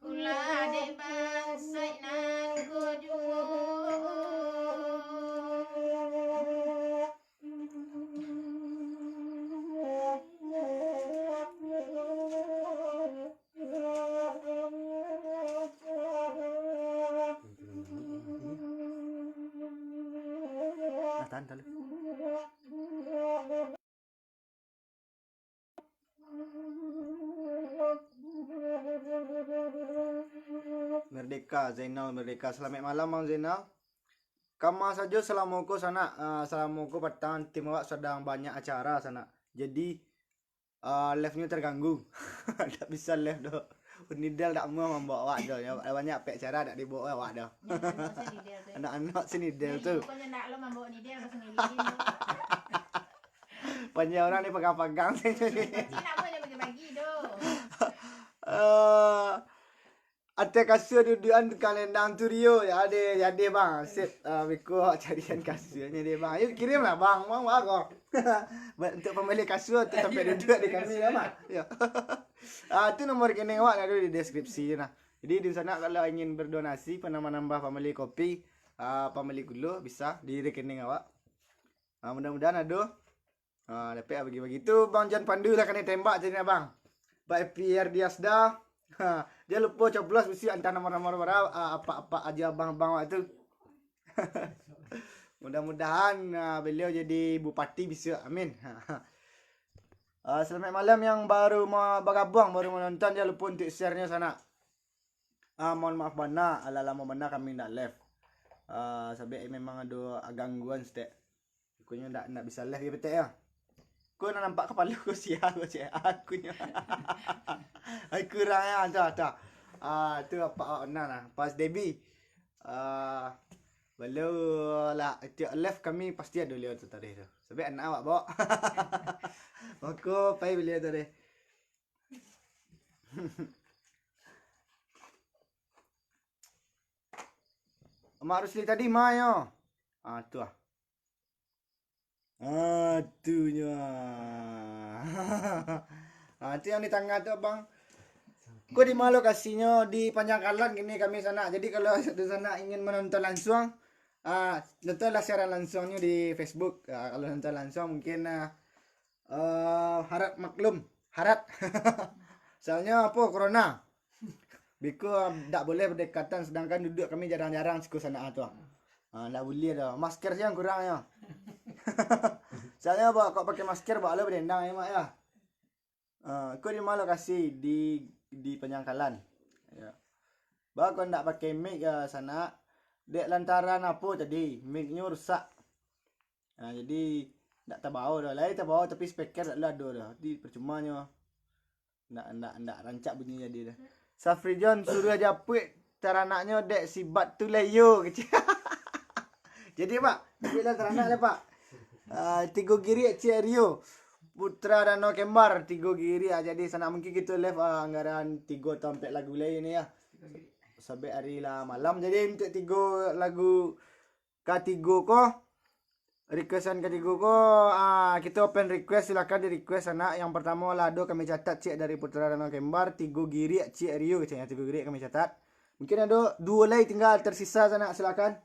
Ulah dek bansaik nan ko juo. Ah, tahan, tahan. Merdeka, Zainal Merdeka. Salamaik malam, Bang Zainal. Kama sajo salamo ko, sanak. Ah, salamo ko patang, tim awak sadang banyak acara, sanak. Jadi, ah, live-nyo terganggu. Dak bisa live doh. Unidel dak amuah mambaok awak doh. Nyo banyak pek acara dak dibaok awak doh. Nyo anak-anak si Nidel tu. Anak-anak si Nidel tu. Jadi, pokoknyo ndak lo mambaok Nidel ka Sungai Lilin tu. Panjang urang ni pagang-pagang. Kecil nak buat dia bagi-bagi tu. Eh, ateh kasua dudukan tukang lendang tu Rio. Ya, ade, ya, ade, bang. Sip, eh, biko awak carian kasuanyo deh, bang. Ayo, kirim lah, bang. Bang, bang, kok. Buat untuk pambali kasua tu sampai duduk di kami, ya, bang. Ya. Ah, tu nomor rekening awak ado di deskripsi tu nah. Jadi, di sana kalau ingin berdonasi, penambah-nambah pambali kopi, ah, pambali gula, bisa di rekening awak. Ah, mudah-mudahan ado. Ah, dapek lah bagi-bagi. Tu Bang Jan Pandu lah kanai tembak tadi, Abang. Bang F P R Diasda. Ha, dia lupo coblos bisi antah nomor-nomor bara, ah, apak-apak ajo abang-abang awak tu. Mudah-mudahan, ah, beliau jadi bupati bisa. Amin. Ah, salamaik malam yang baru ma-, bagabuang, baru manonton, jan lupo untuk share-nyo sanak. Ah, mohon maaf bana, alah lamo bana kami ndak live. Ah, sabab memang ado gangguan saketek. Ikonyo ndak, ndak bisa live yo, petek yo. Ko nan nampak kapalo ko sia ko, cek aku nyo. Ai, kurang yo, tu, tu. Ah, tu apak awak bana lah. Pas Debi. Ah, baliau lah, tiok live kami pasti ado baliau tu tadi tu. Sabab anak awak baok. Mako, pai baliau tadi. Mak Rusli tadi ma yo? Ah, tu ah. Ah, tu nyo. Ah, tu yang di tangah tu, Abang. Ko di ma lokasinyo? Di Panjang Kalan kini kami sanak. Jadi, kalau dunsanak ingin manonton lansuang, ah, nontonlah siaran lansuangnyo di Facebook. Ah, kalau nonton lansuang mungkin, ah, eh, harap maklum, harap. Soalnyo apo, corona. Biko dak boleh berdekatan, sedangkan duduk kami jarang-jarang siko sanak tu. Ah, dak boleh doh. Masker se yang kurang yo. Soalnyo apo, kok pakai masker, baa lo badendang yo, Mak, yo. Ah, ko di ma lokasi? Di, di Panjang Kalan. Yo. Baa kok ndak pakai mic yo, sanak? Dek lantaran apo tadi? Mic-nyo rusak. Nah, jadi, ndak tabao doh. Lai tabao, tapi speaker dak lo ado doh. Jadi, percuma nyo. Ndak, ndak, ndak rancak bunyi jadi doh. Safrijon suruah japuik taranaknyo dek si Bat tu lai yo, kecek. Jadi, Pak, japuiklah taranak lah, Pak. Ah, Tigo Giriak Ciek Rio. Putra Danau Kembar, Tigo Giriak. Ah, jadi, sanak mungkin kito live, ah, anggaran tigo atau ampek lagu lai ni yo. Sabab ari lah malam. Jadi, untuk tigo lagu katigo ko, requestan katigo ko, ah, kito open request, silakan di request sanak. Yang pertamo lah ado kami catat, cek, dari Putra Danau Kembar, Tigo Giriak Ciek Rio, ceknyo Tigo Giriak kami catat. Mungkin ado duo lai tinggal tersisa sanak, silakan.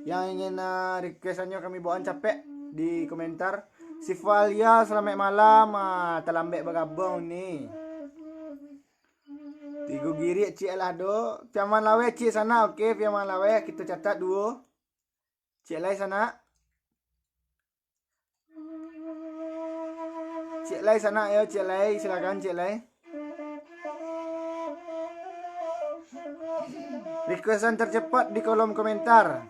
Yang ingin, ah, requestannyo kami bawaan capek di komentar. Sifalia, salamaik malam, ah, talambek bagabuang ni. Tigo Giriak cek lah do. Piaman Laweh cek sanak, oke, Piaman Laweh, kito catat duo. Cek lai sanak. Cek lai sanak yo, cek lai, silakan cek lai. Requestan tercepat di kolom komentar.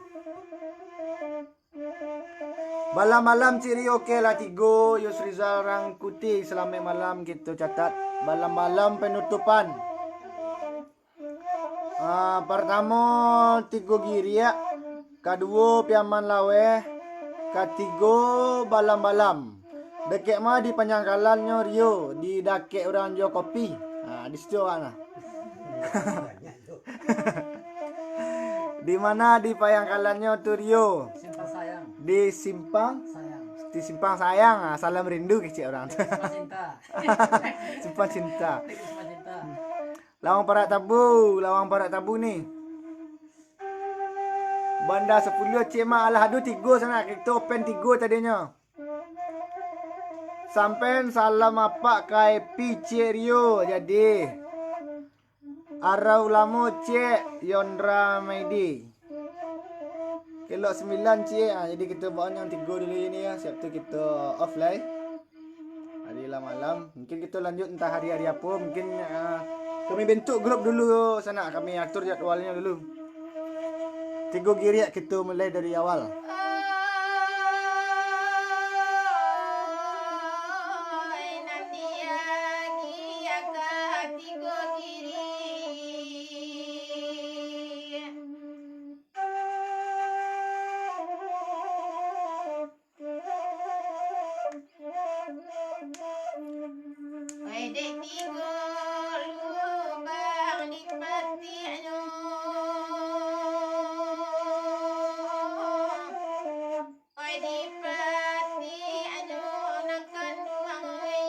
Malam-malam Cik Rio, oke lah tigo, Yusrizal Rangkuti, salamaik malam, kito catat. Malam-malam penutupan. Ah, partamo Tigo Giriak, kaduo Piaman Laweh, katigo balam-balam. Dakek ma di panyangkalannyo Rio, di dakek urang juo kopi. Ha, di situ awak nah. Di mana di panyangkalannyo tu Rio? Simpang Sayang. Di Simpang? Sayang. Di Simpang Sayang. Ha, salam rindu kecek urang tu. Simpang Cinta. Simpang Cinta. Simpang Cinta. Lawang Parak Tabu, Lawang Parak Tabu ni. Banda sapuluah cik mak, alah ado tigo sanak, kito open tigo tadinyo. Sampean salam apak ka Epi cik Rio, jadi. Arau lamo cik Yondra Maidi. Kelok sembilan cik, ha, jadi kito bawa yang tigo dulu ini ya, siap tu kito off lai. Hari lah malam. Mungkin kito lanjut entah hari-hari apo. Mungkin, ah, kami bentuk grup dulu sanak. Kami atur jadwalnyo dulu. Tigo giriak kito mulai dari awal. Oi, dek tigo lubang dipatiaknyo. Oi, dipatiaknyo nan kanduang, oi.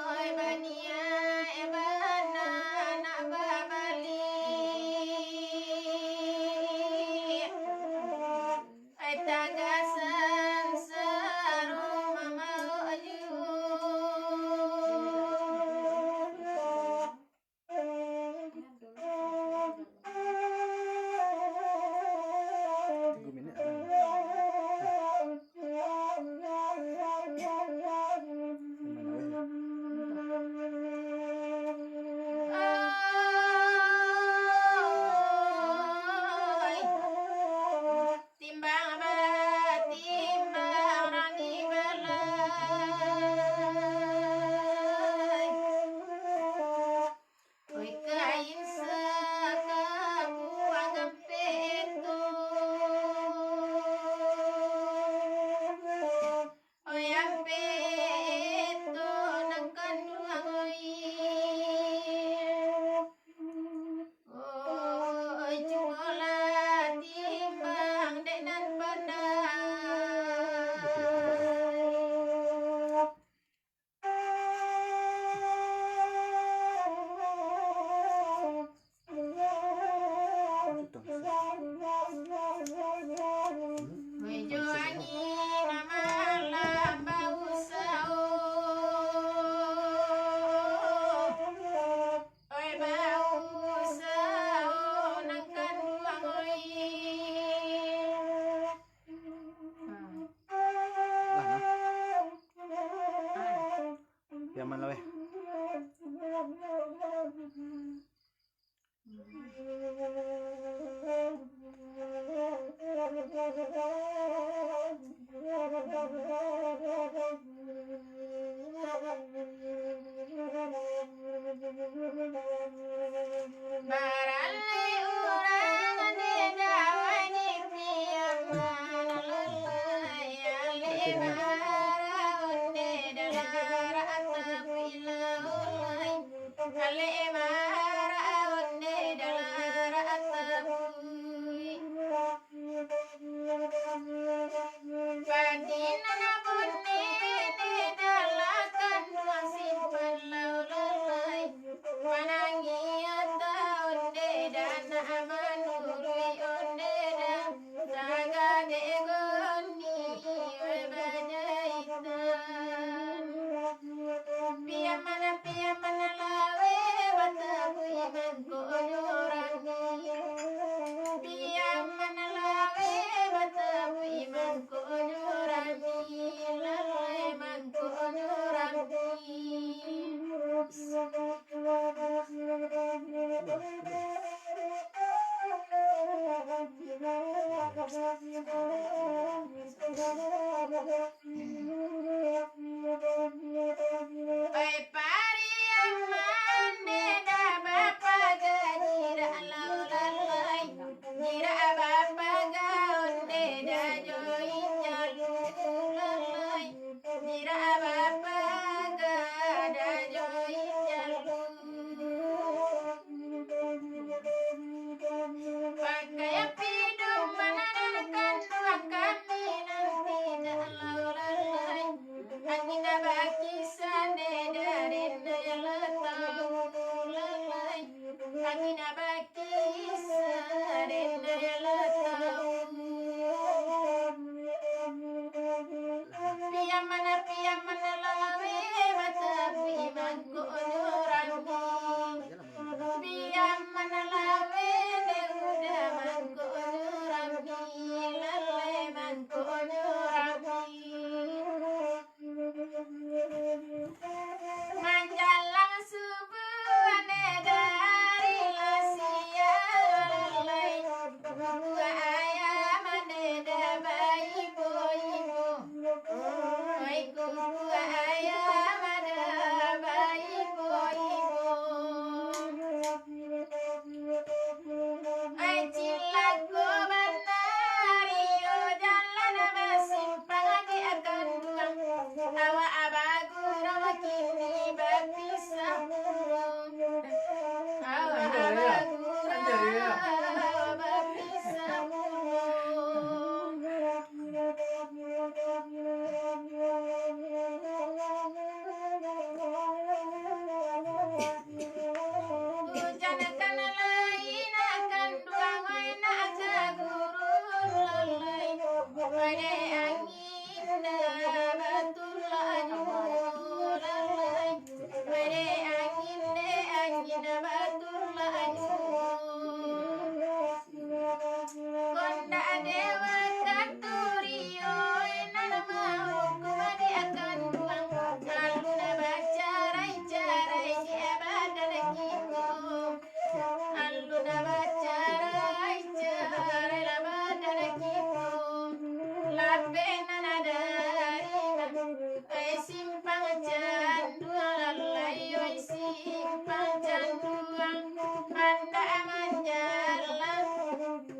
Oi, baniaik bana nak babali. Ai tagasan saru mamaju. Timbang batimbang rang di balai. Oi, kain sakabuang ampek tu. Oi, ampek tu nan kanduang, oi. Oi, cubolah timbang dek nan pandai. Oi, jo angin malam bausao. Oi, bausao nan kanduang, oi. Lah, nah. Piaman lah, weh. Baralek urang di dawan piaman lalai, alek maraun di dalam rata pilau lai. Alek maraun di dalam rata bui. Padinan bunyi di dalam kanduang simpan lau lalai. Manangih taun di danak manurui onde dan. Tagak dek goni wai bajaitan. Piaman, piaman laweh batabuih mangkonyo rami. Piaman laweh batabuih mangkonyo rami. Lalai mangkonyo rami. Ai Pariaman, dek da bapaga jirak lo lalai. Jirak bapaga onde da jo injal lo lalai. Jirak bapaga da jo injal lo. Pakai piduang mananangkan tuah kami nan tidak lau lalai. Angin bakisah dek dari naya latau lalai. Angin bakisah dek naya latau. Piaman, piaman lawe batapi mangko nyo rami. Piaman lawe dek uda mangko nyo rami, lalai mangko nyo rami. Manjalang subuah ane dari lah siang lalai. Kuku ayam ane da baibo-ibo. Oi, kuku ayam ane da baibo-ibo. Ai, cilako bana dio jalan basimpang di akan duang. Awak bagurau kini bapisah pulo. Awak bagurau bapisah pulo. Ujan kan lain akan duang, nak ka guru lalai. Badai angin da batur lah anyo lalai. Badai angin, dek angin batur lah anyo. Kondak dewa katurio, nan mahukum di akan duang. Alun bacarai-carai di badan kito. Alun bacarai-carai lah badan kito. Lapeh nan dari Eh, simpang canduang lalai, oi, simpang canduang, andak manjalang,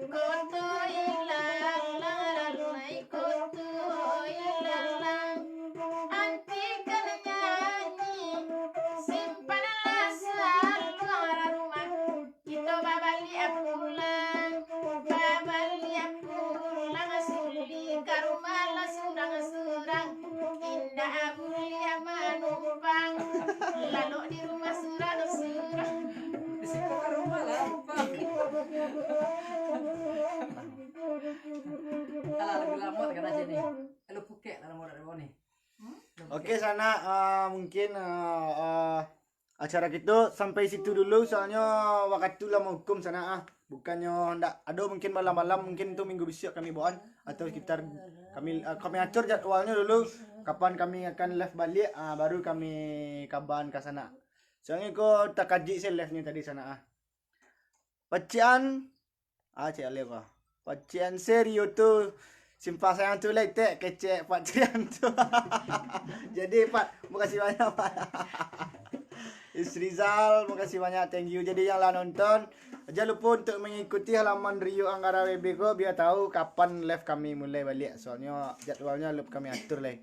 koto ilalang lalai, koto ilalang, antikan nyanyi, simpanlah saluang rumah. Kito babaliak pulang, babaliak pulang, suli ka rumah lah surang-surang. Indak buliah manumpang, lalok di rumah surang-surang. Di situ ka rumah lah numpang. Alah, lagu lamo takana aja ni. Lalu pukek lah lamo dak ni. Oke, sanak, ah, mungkin, ah, ah, acara kito sampai situ dulu, soalnyo wakatu lah maukum sanak ah. Bukannyo ndak ado, mungkin malam-malam, mungkin tu minggu bisuak kami bawaan, atau sekitar kami, ah, kami atur jadwalnyo dulu, kapan kami akan live baliak, ah, baru kami kabaan ka sanak. Soalnyo ko takajik se live-nyo tadi sanak ah. Pacian. Ah, cek alih ko. Pacian serio tu. Simpang sayang tu lai tek kecek Pacian tu. Jadi, Pat, makasih banyak, Pat. Isrizal, makasih banyak, thank you. Jadi, yang lah nonton, jangan lupa untuk mengikuti halaman Rio Anggara W B ko, biar tahu kapan live kami mulai baliak. Soalnyo jadwalnyo alun kami atur lai.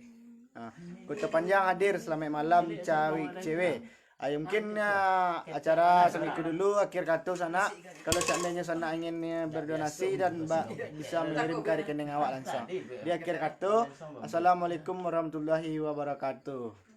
Ah, Kota Panjang hadir, selamat malam, cawik cewek. Ayo, mungkin, ah, acara sampai ko dulu, akhir kato sanak. Kalau seandainyo sanak ingin, eh, berdonasi dan ba-, bisa mengirim ka rekening awak langsung. Di akhir kato, Assalamualaikum warahmatullahi wabarakatuh.